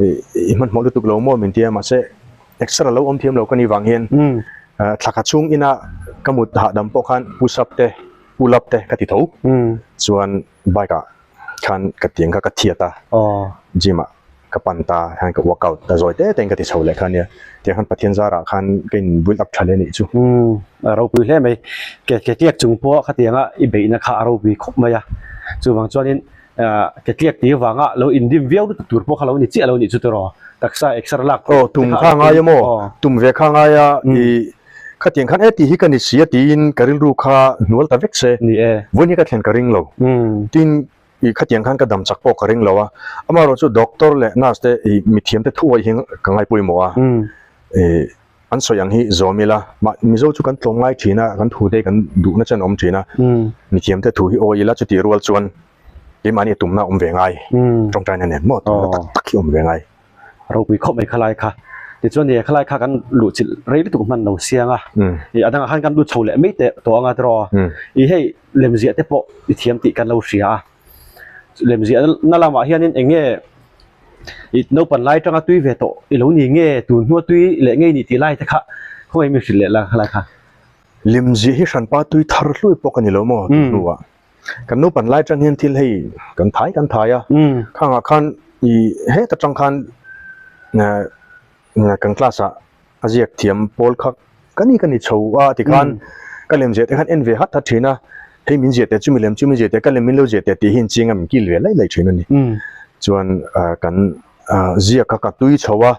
ih i hmanhmawh lutuk lo maw min tia mahse Extra lo awm thiam lo ka nih vang hian thla khat chhung ina ka mut hahdam pawh khan push up te pull up te ka ti tho chuan bike ah khan ka tiang kha ka thiat a gym ah. ka pan ta khan ka workout ta zawi te tein ka ti chho leh kha ania tiang khan Pathian zarah khan ka in build up tha leh anih chu. Umm a ropui hle mai ke ke tliak chung pawh khatianga i beihna kha a ropui khawp mai a chuvang chuanin ah ke tliak tih avanga lo indim viau lutuk tur pawh kha lo ni chiah lo nih chu tiraw taksa exer lak Aw tum kha a ngai a maw tum ve kha a ngai a ih khatiang khan e tih hi ka ni si a tiin ka rilru kha hnual ta vek se ni e vawiin hi ka thlen ka ring lo tin Ih khatiang khan ka dam chak pawh ka ring lo a, amaherawh chu doctor leh nurse te ih mithiam te thu awih hi ka ngai pawimawh a, ih an sawi ang hi zawm ila, mah Mizo chu kan tlawm ngai thin a, kan thu te hi kan duhna chen a awm thin a, mithiam te thu hi awih ila chutih rual chuan keimahni tumna a awm ve ngai, tawngtaina nen maw tumna tak tak hi a awm ve ngai. Ropui khawp mai khalai kha. Tichuan nia khalai kha kan luh chilh rei lutuk hman lo siang a. Ih a dangah khan kan lut chho leh mai teh tawh anga tiraw. Ih hei lemziah te pawh i thiam tih kan lo hria a. Lemziah na lamah hianin eng nge ih naupan lai atanga tui ve tawh i lo ni nge tun hnua tui leh ngei ni tih lai te kha khawngaih min hrilh leh la khalai kha. Lemziah hi hranpa tui thar hluai pawh ka ni lo maw tun hnuah. Kan naupan lai atang hian thil hei kan thai kan thai a, khangah khan ih heta tang khan kan class ah a ziak thiam pawl kha ka ni ka ni chho a tikhan ka lem ziah te khan en ve hat hat thin a, hei min ziah teh chumi lem chumi ziah teh ka lem min lo ziah teh tih hi inching a min kil ve laih laih thin a ni. Chuan kan ziak kha ka tui chho a,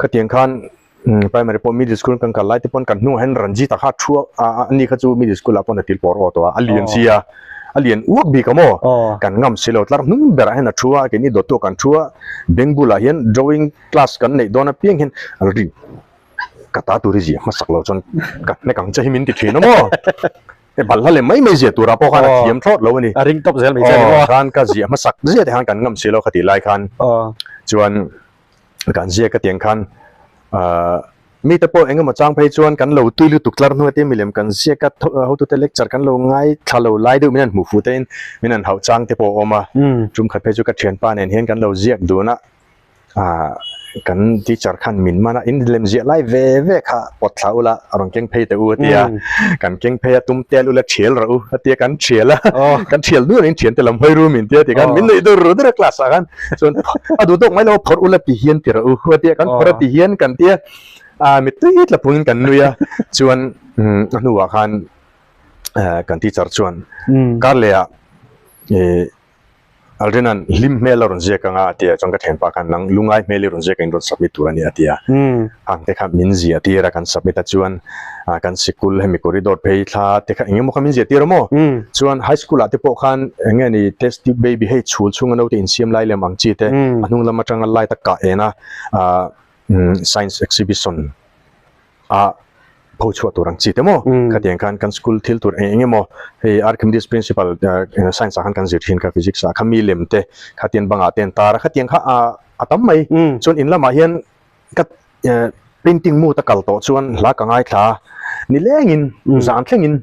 khatiang khan Primary pawh middle school kan kal lai te pawn kan hnungah hian Ranjit-a kha thu a ani kha chu middle school ah pawn a til pawr aw tawh a, a lian si a, a lian uak bik a maw? Kan ngam si lo, tlar hnung berah hian a thu a, keini dawttu ah kan thu a, beng bulah hian drawing class kan neih dawn apiang hian a ring ka ta tur hi ziah hmasak lo chuan ka hnek ang che hi min ti thin a maw? He balhla leh mai mai ziah turah pawh khan a thiam thlawt lo a ni. A ring tawp zel mai che a ni maw? Khan ka ziah hmasak ziah te khan kan ngam si lo kha tih lai khan chuan kan ziak ka tiang khan ahh mite pawh eng emaw chang phei chuan kan lo tui lutuk tlar hnuai te milem kan ziak a hotute lecture kan lo ngaithla lo lai deuh min han hmuh fuh te in min han hauh chang te pawh a awm a tum khat phei chu ka thianpa nen hian kan lo ziak dun a ahh kan teacher khan min man a in lem ziah lai ve ve kha pawt thla ula a rawn keng phei teh u a ti a kan keng phei a tum tel ula thial rawh u a ti a kan thial a kan thial duh reng thiante lam hawi ru min tia ti khan min neih dur dur a class ah khan chuan a duh tawk mai lo phawrh ula ti hian ti rawh u a tia kan phawrh a ti hian kan tia a mittui tla phungin kan nui a chuan a hnuah khan kan teacher chuan kar leh ah ih Aldrin-a'n hlim hmel a rawn ziak anga a ti a, chuan ka thianpa khan nang lungai hmel i rawn ziak a in rawn submit tur a ni a ti a. Ang te kha min ziah tir a, kan submit a chuan kan sikul hemi corridor phei thla te kha eng emaw kha min ziah tir a maw? Chuan high school ah te pawh khan eng nge ni test tube baby hei chhul chhunga naute insiam lai lem ang chi te a hnung lam atanga light a kah en a science exhibition a pho chhuah tur ang chi te maw khatiang khan kan school thil tur eng eng emaw hei Archimedes principle science ah khan kan zir thin kha physics ah kha mi lem te khatiang bangah te an tar a khatiang kha a tam mai chuan in lamah hian ka painting mood a kal tawh chuan hla ka ngaithla a nilengin zan thlengin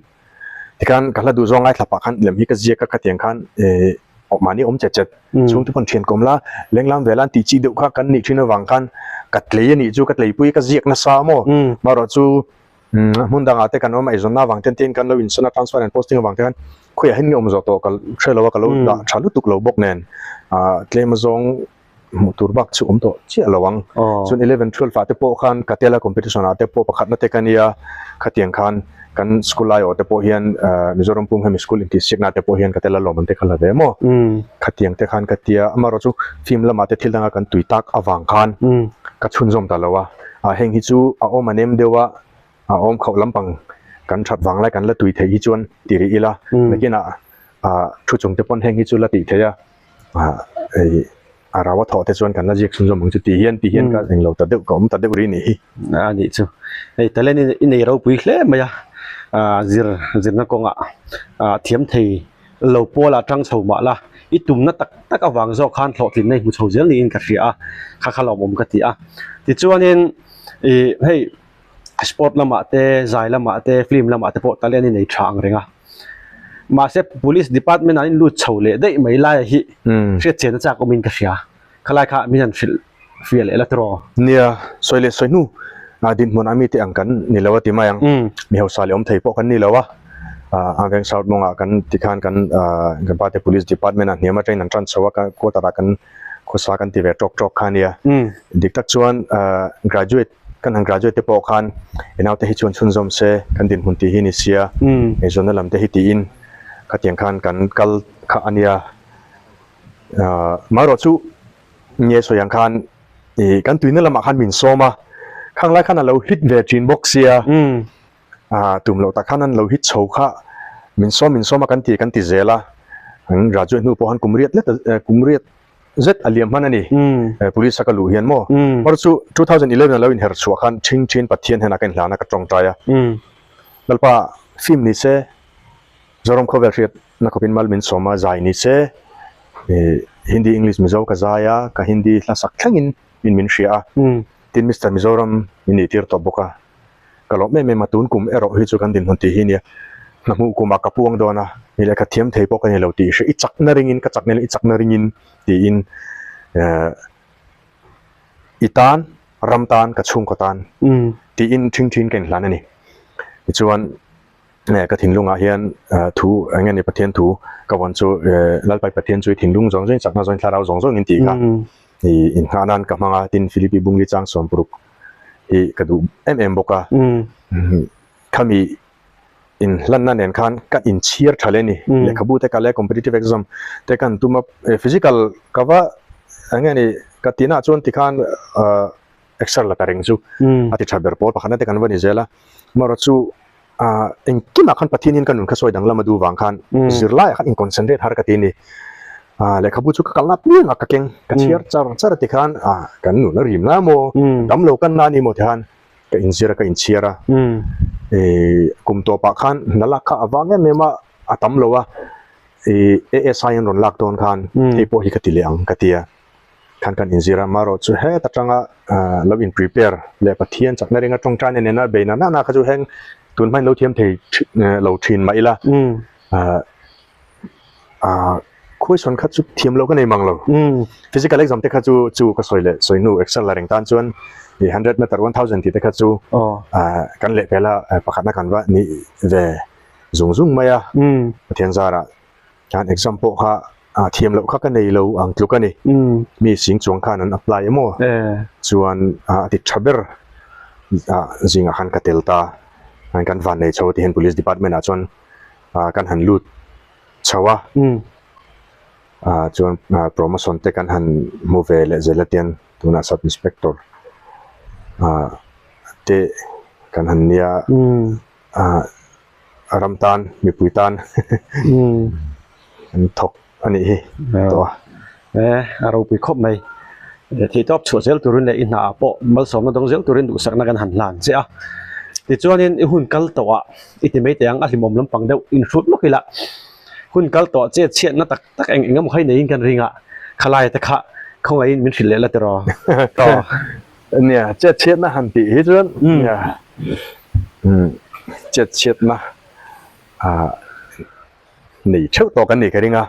Tikhan ka hla duh zawng ngaithla pah khan lem hi ka ziak a khatiang khan eh mahni awm chet chet chhungte pawn thian kawm la lenglam vel an tih chi deuh kha kan nih thin avang khan ka tlei a nih chu ka tleipui ka ziak nasa maw marawh chu hmun dangah te kan awm a eizawnna avang ten tin kan lo insawn a transfer and posting avang te khan khawiah hian nge awm zawh tawh ka hre lo a ka lo dah tha lutuk lo bawk nen ah tlem azawng hmuh tur bak chu awm tawh chiah lo ang. Chuan 11 12 ah te pawh khan ka tel a competition ah te pawh pakhatna te ka nia khatiang khan kan school lai awh te pawh hian Mizoram pum hemi school intihsiakna te pawh hian ka tel a lawm ang te kha la ve maw. Khatiang te khan ka tia amaherawh chu film lamah te thil danga kan tui tak avang khan ka chhunzawm ta lo a. Heng hi chu a awm a nem deuh a a awm khauh lampang kan that vang lai kan la tui theih hi chuan ti rih ila nakinah thu chung te pawn heng hi chu la tih theih a. ah hei a rau a thawh te chuan kan la ziak chhunzawm ang chu tih hian tih hian ka englo ta deuh ka awm ta deuh rih nih hi. A nih chu hei talent i nei ropui hle mai a ah zir zirna kawngah ah thiam thei lo pawl ah tang chho mah la i tumna tak tak avang zawk khan hlawhtlinna i hmu chho zel niin ka hria a kha kha lawmawm ka ti a tichuanin ih hei sport lamah te zai lamah te film lamah te pawh talent i nei tha ang reng a. Mahse police department ah in lut chho leh daih mai lai hi hriat chian a chak awmin ka hria. Khalai kha min han hrilh fiah leh la tiraw? Nia, sawi leh sawi hnu dinhmun a mite ang kan ni lo a ti mai ang. Mi hausa leh awm thei pawh kan ni lo a. Ang South mawngah kan tikhan kan kan pa te police department ah hniam atangin an tan chho a, quarter ah kan. khawsa kan ti ve tawk tawk kha a nia. Dik tak chuan graduate kan han graduate te pawh khan i naute hi chuan chhunzawm se kan dinhmun tih hi ni sia, eizawnna lam te hi tiin khatiang khan kan kal kha a nia. Marawh chu nge sawi ang khan ih kan tuina lamah khan min sawm a, khang lai khan a lo hit ve thin bawk sia, ah tum loh tak khan an lo hit chho kha min sawm min sawm a kan ti kan ti zel a, an graduate hnu pawh khan kum riat let kum riat zet a liam hman a ni, police a ka luh hian maw, marawh chu 2011 a lo inher chhuah khan ṭhing ṭhin Pathian hnenah ka inhlan a ka tawngtai a, Lalpa film ni se. Zoram khawvel hriat na khawpin mal min sawm a, zai ni se ih Hindi English Mizo ka zai a, ka Hindi hla sak thlengin min min hria a, tin Mister Mizoram min nih tir tawh bawk a, ka lawm em em a, tun kum erawh hi chu kan dinhmun tih hi nia, hna hmuh kumah ka puang dawn a, mi lehkha thiam thei pawh ka ni lo tih hria, i chakna ringin ka chakna i chakna ringin tiin eh i tan ram tan ka chhungkaw tan tiin ṭhing ṭhin ka inhlan a ni, tichuan. Ka thinlungah hian thu eng nge ni Pathian thu ka vawn chu Lalpai Pathian chu i thinlung zawng zawngin chakna zawngin thlarau zawng zawngin tih kha i inghah nan ka hmang a, tin Philippi Bungli chang sawmparuk hi ka duh em em bawk a, khami inhlanna nen khan ka inchhir tha leh a ni, lehkhabu te ka leh competitive exam te kan tum a, physical ka va eng nge ni ka tinah chuan tikhan exer la ta reng chu a ti tha ber pawl pakhatna te kan va ni zel a, amaherawhchu chu ah engkimah khan Pathian hian ka nun kha sawi danglam a duh vang khan zirlaiah khan in concentrate har ka ti a ni, ah lehkhabu chu ka kalna apiangah ka keng ka chhiar char char a ti khan ah kan nun a rim na maw dam lo kan na a ni maw ti khan ka inzir a ka inchhiar a, ih kum tawpah khan hna lak kha a vang em em a a tam lo a, ih ASI an rawn lak dawn khan hei pawh hi ka ti leh ang ka ti a. Khan kan inzir a, marawh chu het atanga lo in prepare leh Pathian chakna ringa tawngtaina nena beina na na kha chu heng tun hmain lo thiam thei lo thin mah ila question kha chu thiam lo ka nei mang lo. Physical exam te kha chu chu ka sawi leh sawi hnu excel la reng tan chuan i hundred meter 1000 tih te kha chu kan lehpel a pakhatna kan va nih ve zung zung mai a Pathian zarah. Khan exam pawh kha ah thiam loh kha ka nei lo ang tluk a ni. Mi sing chuang khan an apply emaw chuan ah a ti tha ber ah zingah khan ka tel ta. Khan kan van nei chho ti hian police department ah chuan ah kan han lut chho a. Ah chuan ah promotion te kan han hmu ve leh zel a tian tunah sub inspector ah te kan han nia ah. ram tan mipui tan an thawk a nih hi tawh a. E a ropui khawp mai. Theihtawp chhuah zel turin leh i hna ah pawh malsawmna dawng zel turin duhsakna kan han hlan che a. Tichuanin i hun kal tawh ah i ti mai teh ang a hlimawm lampang deuh inhrut lawk ila hun kal tawh ah chet chhiatna tak tak eng eng emaw kha i neiin kan ring a khalai te kha khawngaihin min hrilh leh la tiraw tawh. Nia chet chhiatna han tih hi chuan nia chet chhiatna ah nei theuh tawh kan nih ka ring a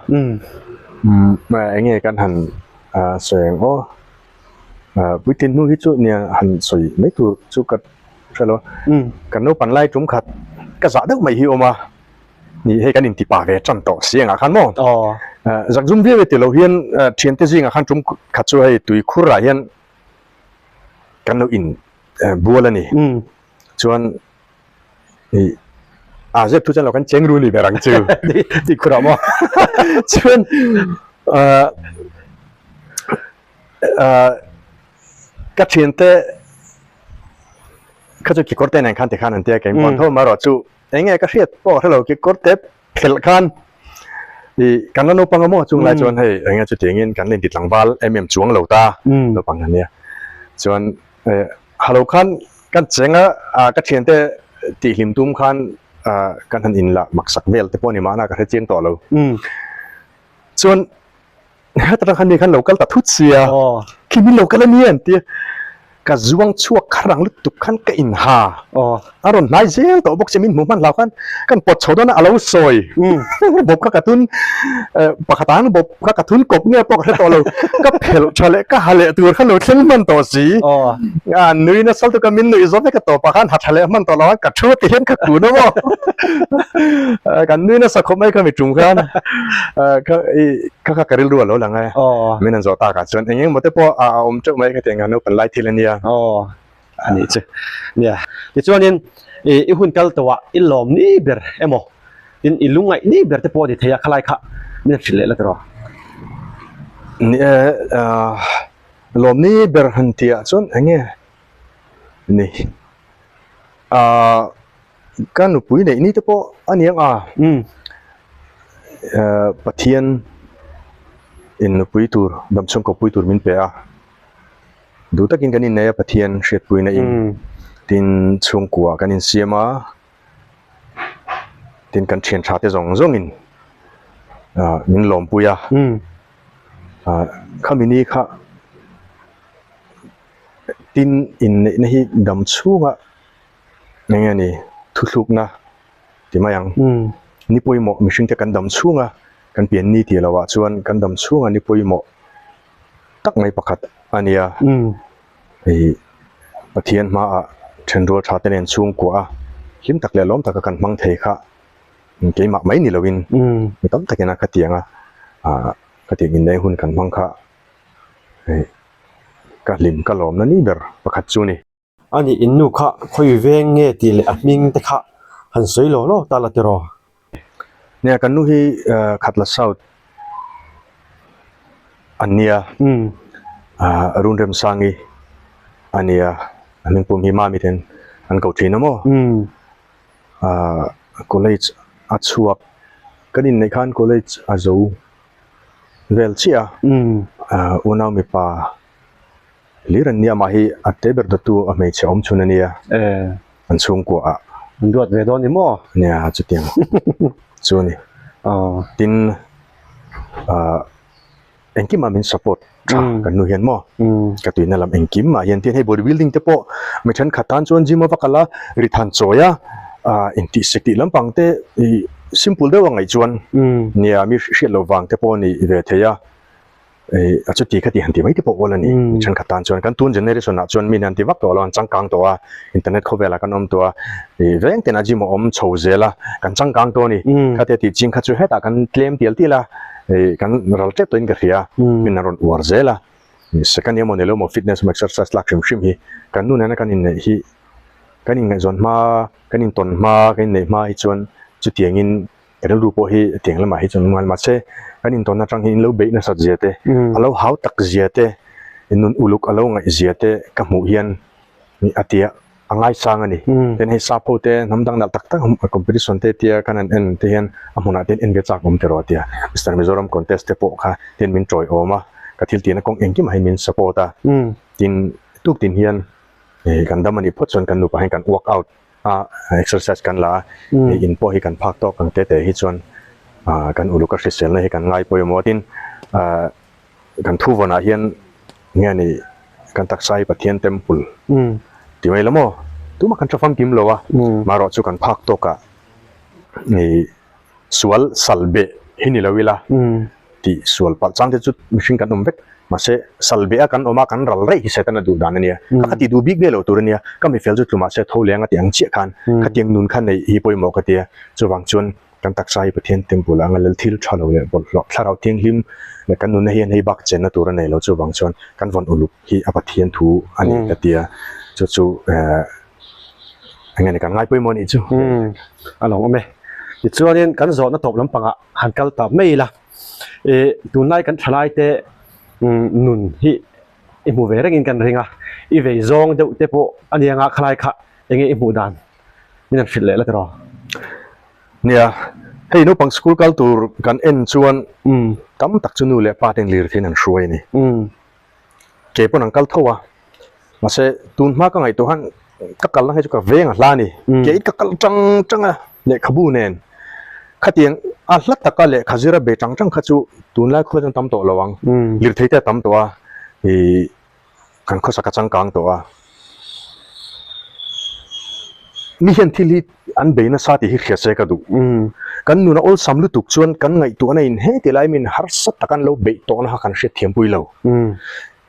eng nge kan han sawi ang aw puitlin hnu hi chu nia han sawi mai tur chu ka hre lo a kan naupang lai tum khat ka zah deuh mai hi awm a ni hei kan inti pa ve tan tawh si angah khan maw zakzum viau e tilo hian thiante zingah khan tum khat chu hei tuikhur ah hian kan lo in bual a ni chuan ih a zep thu chuan lo kan cheng ru ni ber ang chu ti khur ah maw chuan ah ah ka thian te kha chu kekawr te nen khan tikhan an tia ka inbuan tho amaherawh chu eng nge ka hriat pawh ka hrelo kekawr te phelh khan ih kan la naupang a maw chung lai chuan hei eng nge chutiangin kan la inti tlangval em em chuang lo ta naupang a nia chuan eh halo khan kan cheng a ah ka thiante tih hlim tum khan ah kan han inla maksak vel te pawh a ni mahna ka hre chiang tawh lo chuan heta tang khan mi khan lo kal ta thut sia khi min lo kal a ni an tia ka zuang chhuak. kha rang lutuk khan ka in ha. A rawn hnai zel tawh bawk che min hmuh hman hlau khan kan pawt chho dawn a, a lo sawi. Bawp kha ka thun pakhat ang bawp kha ka thun kawp nge pawh ka hre tawh lo. Ka phelh tha leh ka ha leh tur kha lo thleng hman tawh si. A nui nasa lutuk a min nuih zawt vek a tawpah khan ha tha leh hman tawh lo a ka thu ti hian ka kun a maw. Kan nui nasa khawp mai kha mi tum khan kha i kha kha ka rilru a lo lang a. Min an zawh takah chuan eng eng maw te pawh a awm teuh mai ka ti ang a naupang lai thil a nia. A nih chu. Nia. Tichuanin i i hun kal tawhah i lawm ni ber emaw tin i lungngaih ni ber te pawh a ni thei a, khalai kha min han hrilh leh la tiraw? Ni e, lawm ni ber han tihah chuan eng nge ni? Ka nupui neih ni te pawh a ni ang a, Pathian in nupui tur damchhung kawppui tur min pe a. Duh takin kan innei a Pathian hriatpuina in tin chhungkua kan insiam a, tin kan thian tha te zawng zawng in min lawmpui a, khami ni kha tin inneihna hi dam chhunga eng nge ni thuthlukna ti mai ang, ni pawimawh mihringte kan dam chhunga kan pian ni tih loh ah chuan kan dam chhunga ni pawimawh tak mai pakhat a nia. Hei Pathian hmaah thenrual tha te nen chhungkua a hlim tak leh lawm taka kan hmang thei kha keimah mai ni loin mi tam takin a khatiang a khatiang inneih hun kan hmang kha hei ka hlim ka lawmna ni ber pakhat chu a ni. A nih in nu kha khawi veng nge tih leh a hming te kha han sawi law law ta la tiraw? Nia kan nu hi Khatla South a nia, Runremsangi a nia, a hming pum hi Mami ten an ko thin a maw? College a chhuak, kan inneih khan college a zo vel chiah a, unau mipa Hlir an nia mah hi a te ber dawttu a hmeichhe awm chhun a nia an chhungkua ah. An duat ve dawn ni maw? Nia chutiang chu a ni. Tin engkim ah min support tha kan nu hian maw ka tuina lam engkim ah hian tin hei body building te pawh mi thenkhat tan chuan gym a va kal a ri than chawi a intihsek tih lampang te simple deuh a ngaih chuan nia mi hriat loh vang te pawh a ni ve thei a. Ei a chuti kha ti han ti mai te pawh awl a ni. Thenkhat tan chuan kan tun generation ah chuan mi hian ti vak tawh lo an changkang tawh a, internet khawvel ah kan awm tawh a, ih veng ten a gym a awm chho zel a, kan changkang tawh a ni. Khatia tih ching kha chu hetah kan tlem tial tial a, ih kan ral tep tawhin ka hria, min an rawn uar zel a. Second emaw ni lo maw fitness emaw exercise lak hrim hrim hi kan nu nena kan inneih hi kan inngaihzawn hma, kan intawn hma, kan inneih hma hi chuan chutiangin Ka rilru pawh hi tiang lamah hi chuan ngai mahse kan intawn atang hian in lo beih nasat zia te, a lo hau tak zia te, nun uluk a lo ngaih zia te ka hmuh hian a tia a ngaisang a ni. Tin hei sap ho te hnam dang nalh tak tak competition te tia kan han en te hian a hmunah te hian en ve chak awm tiraw tia Mister Mizoram contest te pawh kha tin min tawiawm a, ka thil tihna kawng engkimah hian min support a, tin tuktin hian kan dam a nih phawt chuan kan nupa hian kan workout a exercise kan la a, hei in pawh hi kan phak tawk ang te te hi chuan ah kan uluk a hriselna hi kan ngai pawimawh a tin ah kan thu vawnah hian nge ni kan taksa hi Pathian temple ti mai la maw tumah kan tha famkim lo a marawh chu kan phak tawkah ih Sual sal beh hi ni lo ila tih sual palh chang te chu mihring kan awm vek. Mahse sal beh a kan awm a kan ral raih hi Satan a duh dan a nia. Ka kha tih duh bik ve lo tur a nia. Ka mifel chu tlu mahse tho leng a tih ang chiah khan khatiang nun kha neih hi pawimawh ka ti a. Chuvang chuan kan taksa hi Pathian temple anga lal thil tha lo leh bawlhhlawh thlarau thianghlim leh kan nunna hian hei bak chenna tur a nei lo. Chuvang chuan kan vawn uluk hi a Pathian thu a ni ka ti a. Chu chu eh. Eng nge kan ngai pawimawh nih chu. Umm a lo awm e. Tichuanin kan zawhna tawp lampangah han kal ta mai ila. Ih tunlai kan thalai te nun hi i hmu ve rengin kan ring a. I vei zawng deuh te pawh a nia nga khalai kha eng nge i hmuh dan min han hrilh leh la tiraw. Nia, hei naupang school kal tur kan en chuan tam tak chu nu leh pa ten lirtheiin an hruai a ni. Ke pawn an kal tho a, mahse tun hma ka ngaihtuah khan ka kalna hi chu ka veng a hla a ni. Ke in ka kal tang tang a lehkhabu nen khatiang a hla taka lehkha zira be tang tang kha chu tunlai khua chuan tam tawh lo ang. Lirthei te a tam tawh a, ih kan khawsak a changkang tawh a. Mi hian thil hi an bei nasa tih hi hria se ka duh. Kan nuna awlsam lutuk chuan kan ngaihtuahna in he ti lai min harsa tak an lo beih tawhna kha kan hriat thiampui lo.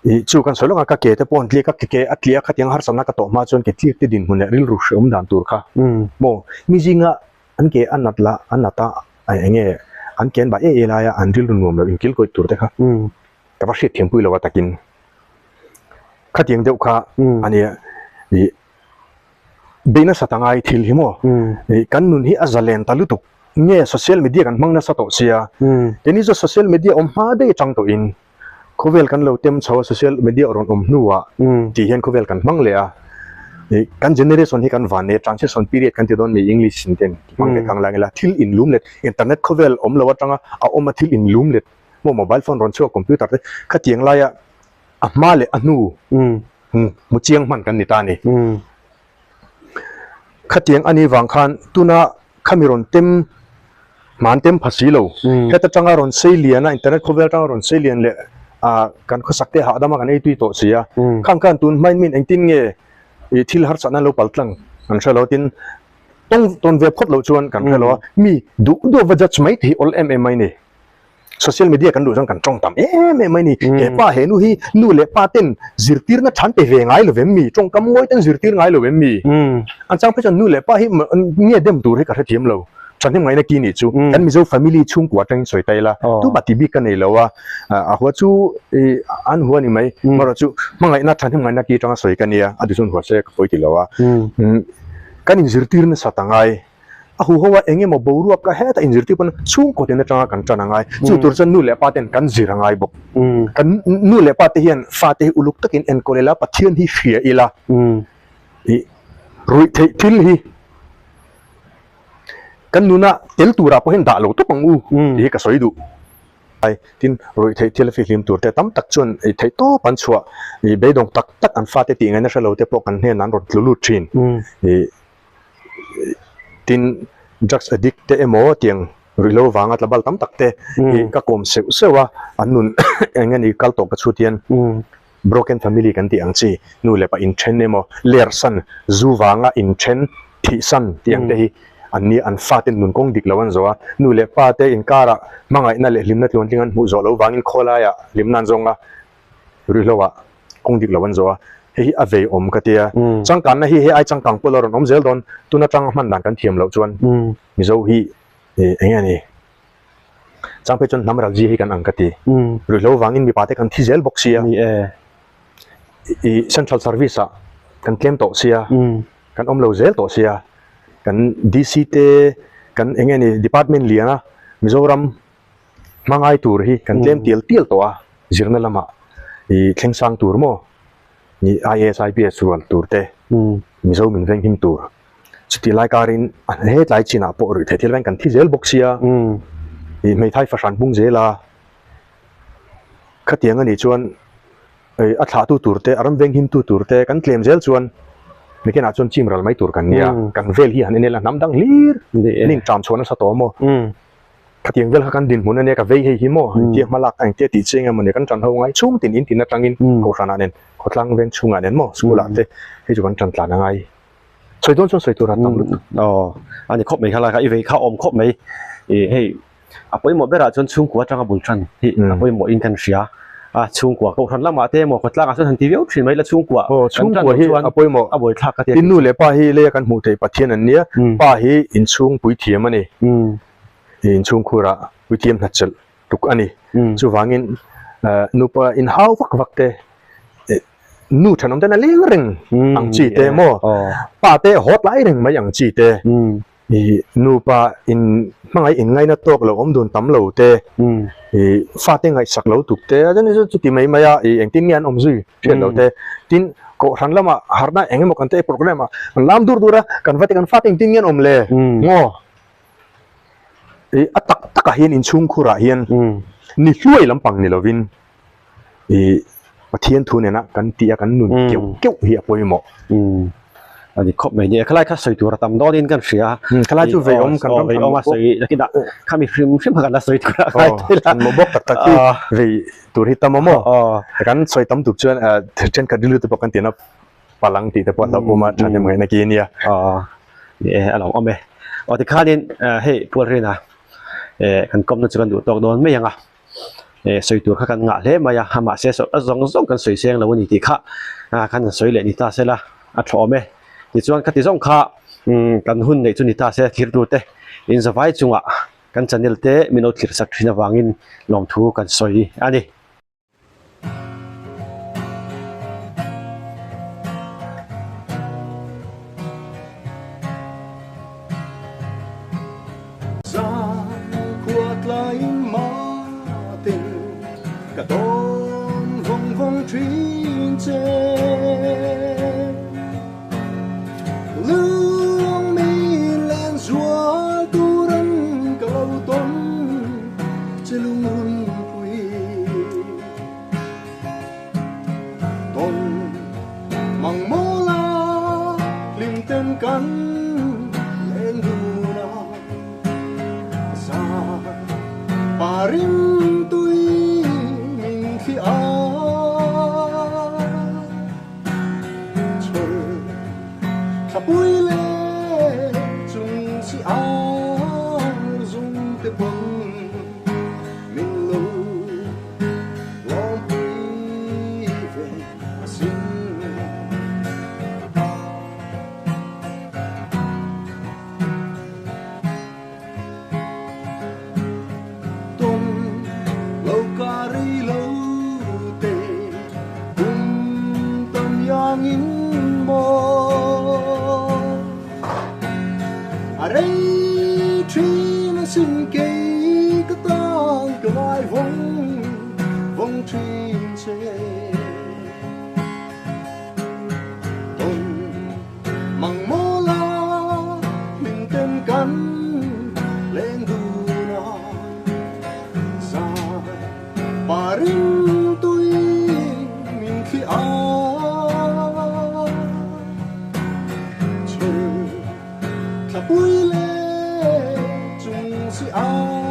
Ih chu kan sawi lawk a, ka ke te pawh an tliak a, ka ke a tliah a khatiang harsatna ka tawh hma chuan ke tliak te dinhmun leh rilru hreawm dan tur kha maw mi zinga an ke a nat la a nat a eng nge an ke an bah e e laia an rilru nuam lo inkilkawih tur te kha ka va hriat thiampui lo a takin khatiang deuh kha a nia ih. Beih nasa ta ngai thil hi maw? Kan nun hi a zalen ta lutuk nge social media kan hmang nasa tawh sia. Keini chu social media awm hma daih atang tawhin khawvel kan lo tem chho a social media rawn awm hnuah tih hian khawvel kan hmang leh a. Kan generation hi kan van nei a transition period kan ti dawn mi English in ten hmang leh khang lang ila thil inlum let internet khawvel awm lo atanga a awm a thil inlum let maw mobile phone rawn chhuak computer te khatiang laia a hma leh a hnu Hmu chiang hman kan ni ta a ni. Khatiang a nih vang khan tuna khami rawn tem hman tem pha si lo. Heta tanga rawn sei lian a, internet khawvel atanga rawn sei lian leh kan khawsak te hahdam a kan ei tui tawh si a. Khang khan tun hmain min engtin nge thil harsatna an lo pal tlang kan hre lo tin tawng tawn ve phawt loh chuan kan hre lo a. Mi duh duh va judge mai te hi awl em em mai ni. Social media kan duh chuan kan tawng tam em em mai ni. He pa he nu hi nu leh pa ten zirtirna than pe ve ngai lo vem mi? Tawngkam ngawi ten zirtir ngai lo vem mi? An chang phei chuan nu leh pa hi nge dem tur hi ka hrethiam lo. Thahnem ngaihna ki nih chu. Kan Mizo family chhungkua atangin sawi ta ila. Tumah ti bik ka nei lo a. A hua chu an hua ni mai. Amaherawh chu hmangaihna thahnem ngaihna ki atanga sawi ka nia. A ti chuan hua se ka pawi ti lo a. Kan inzirtir nasa ta ngai. A huho a eng emaw boruak ka heta inzirtir pawn chhungkaw ten atanga kan tan a ngai. Chu tur chuan nu leh pa ten kan zir a ngai bawk. Kan nu leh pa te hian fate hi uluk takin enkawl ila, Pathian hi hria ila, ih ruih theih thil hi kan nuna tel turah pawh hian dah lo tawp ang u tih hi ka sawi duh. Tin, ruih theih thil a fihlim tur te tam tak chuan ih theih tawp an chhuah, ih beidawng tak tak an fate tih ngaihna hre lo te pawh kan hnenah an rawn tlu lut thin. Ih. Tin, drugs addict te emaw tiang ruihhlo vanga tla bal tam tak te hi ka kawm seuh seuh a, an nun eng nge ni kal tawh ka chhut hian broken family kan tih ang chi, nu leh pa inthen emaw lersan zu vanga inthen thihsan tih ang te hi an nia, an fate nun kawng dik lo an zawh a, nu leh pa te inkarah hmangaihna leh hlimna tluantling an hmuh zawh loh vangin khawlaiah hlimna an zawng a. Ruihhlo ah kawng dik lo an zawh a, hei hi a vei awm ka tia. Changkanna hi hei ai changkang pawh la rawn awm zel dawn, tun atanga hman dan kan thiam loh chuan Mizo hi eng nge a ni? Chang phei chuan hnam ralzia hi kan ang ka ti. Ruihhlo vangin mipa te kan thi zel bawk sia, i central service ah kan tlem tawh sia, kan awm lo zel tawh sia, kan DC te kan eng nge ni department lian a Mizoram Hmangai tur hi kan tlem tial tial tawh a, zirna lamah i thleng sang tur maw? Ni IAS, IPS rual tur te, Mizo min venghim tur. Chutih lai karin he tlai chinah pawh ruih theih thil veng kan thi zel bawk sia, i hmeithai fahran bung zel a, khatiang a nih chuan a thlahtu tur te, a ram venghimtu tur te kan tlem zel chuan nikinah chuan chim ral mai tur kan nia, kan vel hi han en ila hnam dang hlir an inṭam chhuah nasa tawh maw? Khatiang vel kha kan dinhmun ania ka vei hei hi maw engtia hma lak engtia tih chiang emaw ni kan tan ho ngai chhung tin in tin atangin kohhranah nen khawtlang veng chhungah nen maw school ah te hei chu kan tan tlan angai sawi dawn chuan sawi tur a tam lutuk. Aw ani khawp mai kha lai kha i vei kha awm khawp mai ih hei a pawimawh berah chuan chhungkua atanga bul tan hi a pawimawh in kan hria a chhungkua kohhran lamah te emaw khawtlangah chuan han ti viau thin mai la chhungkua aw chhungkua hi a pawimawh a buaithlak ka ti a tin nu leh pa hi leia kan hmuh theih Pathian an nia pa hi inchhungpui thiam a ni. Inchhungkhurah puithiam hnatchelh tuk a ni. Chuvangin nupa inhau vak vak te, nu thenawm ten a leng reng ang chi te maw, pa te haw tlai reng mai ang chi te, nupa in hmangaih inngaina tawk lo awm dun tam lo te, fate ngaihsak lo tuk te, chuti mai mai a engtin nge an awm zui hriat lo te. Tin, kohhran lamah harhna eng emaw kan te programme ah kan lam dur dur a, kan va te kan fate engtin nge an awm le maw? Ih a tak takah hian inchhungkhurah hian ni hluai lampang ni lovin ih Pathian thu nena kan tih a kan nun keuh keuh hi a pawimawh. A ni khawp mai ni e, khalai kha sawi tur a tam dawnin kan hria a. Khalai chu vei awm kan ram vei awm a sawi nakinah khami hrim hrim kha kan la sawi tur a ngai thei la. Kan mawh tak tak hi vei tur hi tam a maw? Kan sawi tam tuk chuan thenkhat rilru te pawh kan tina palang tih te pawh a hlauhawm a, thahnem ngaihna ki a nia. Ni e, a lo awm e. Aw tikhanin hei Pualrina kan kawmna chu kan duh tawk dawn mai ang a, sawi tur kha kan ngah hle mai a, mahse a zawng zawng kan sawi seng lo a ni tih kha kan han sawi leh ni ta sela a tha awm e. Tichuan khati zawng kha kan hun neih chu ni ta se thirtute inzavai chungah kan channel te min lo thlir sak thin avangin lawmthu kan sawi a ni. Chhul thla pui leh chung si a.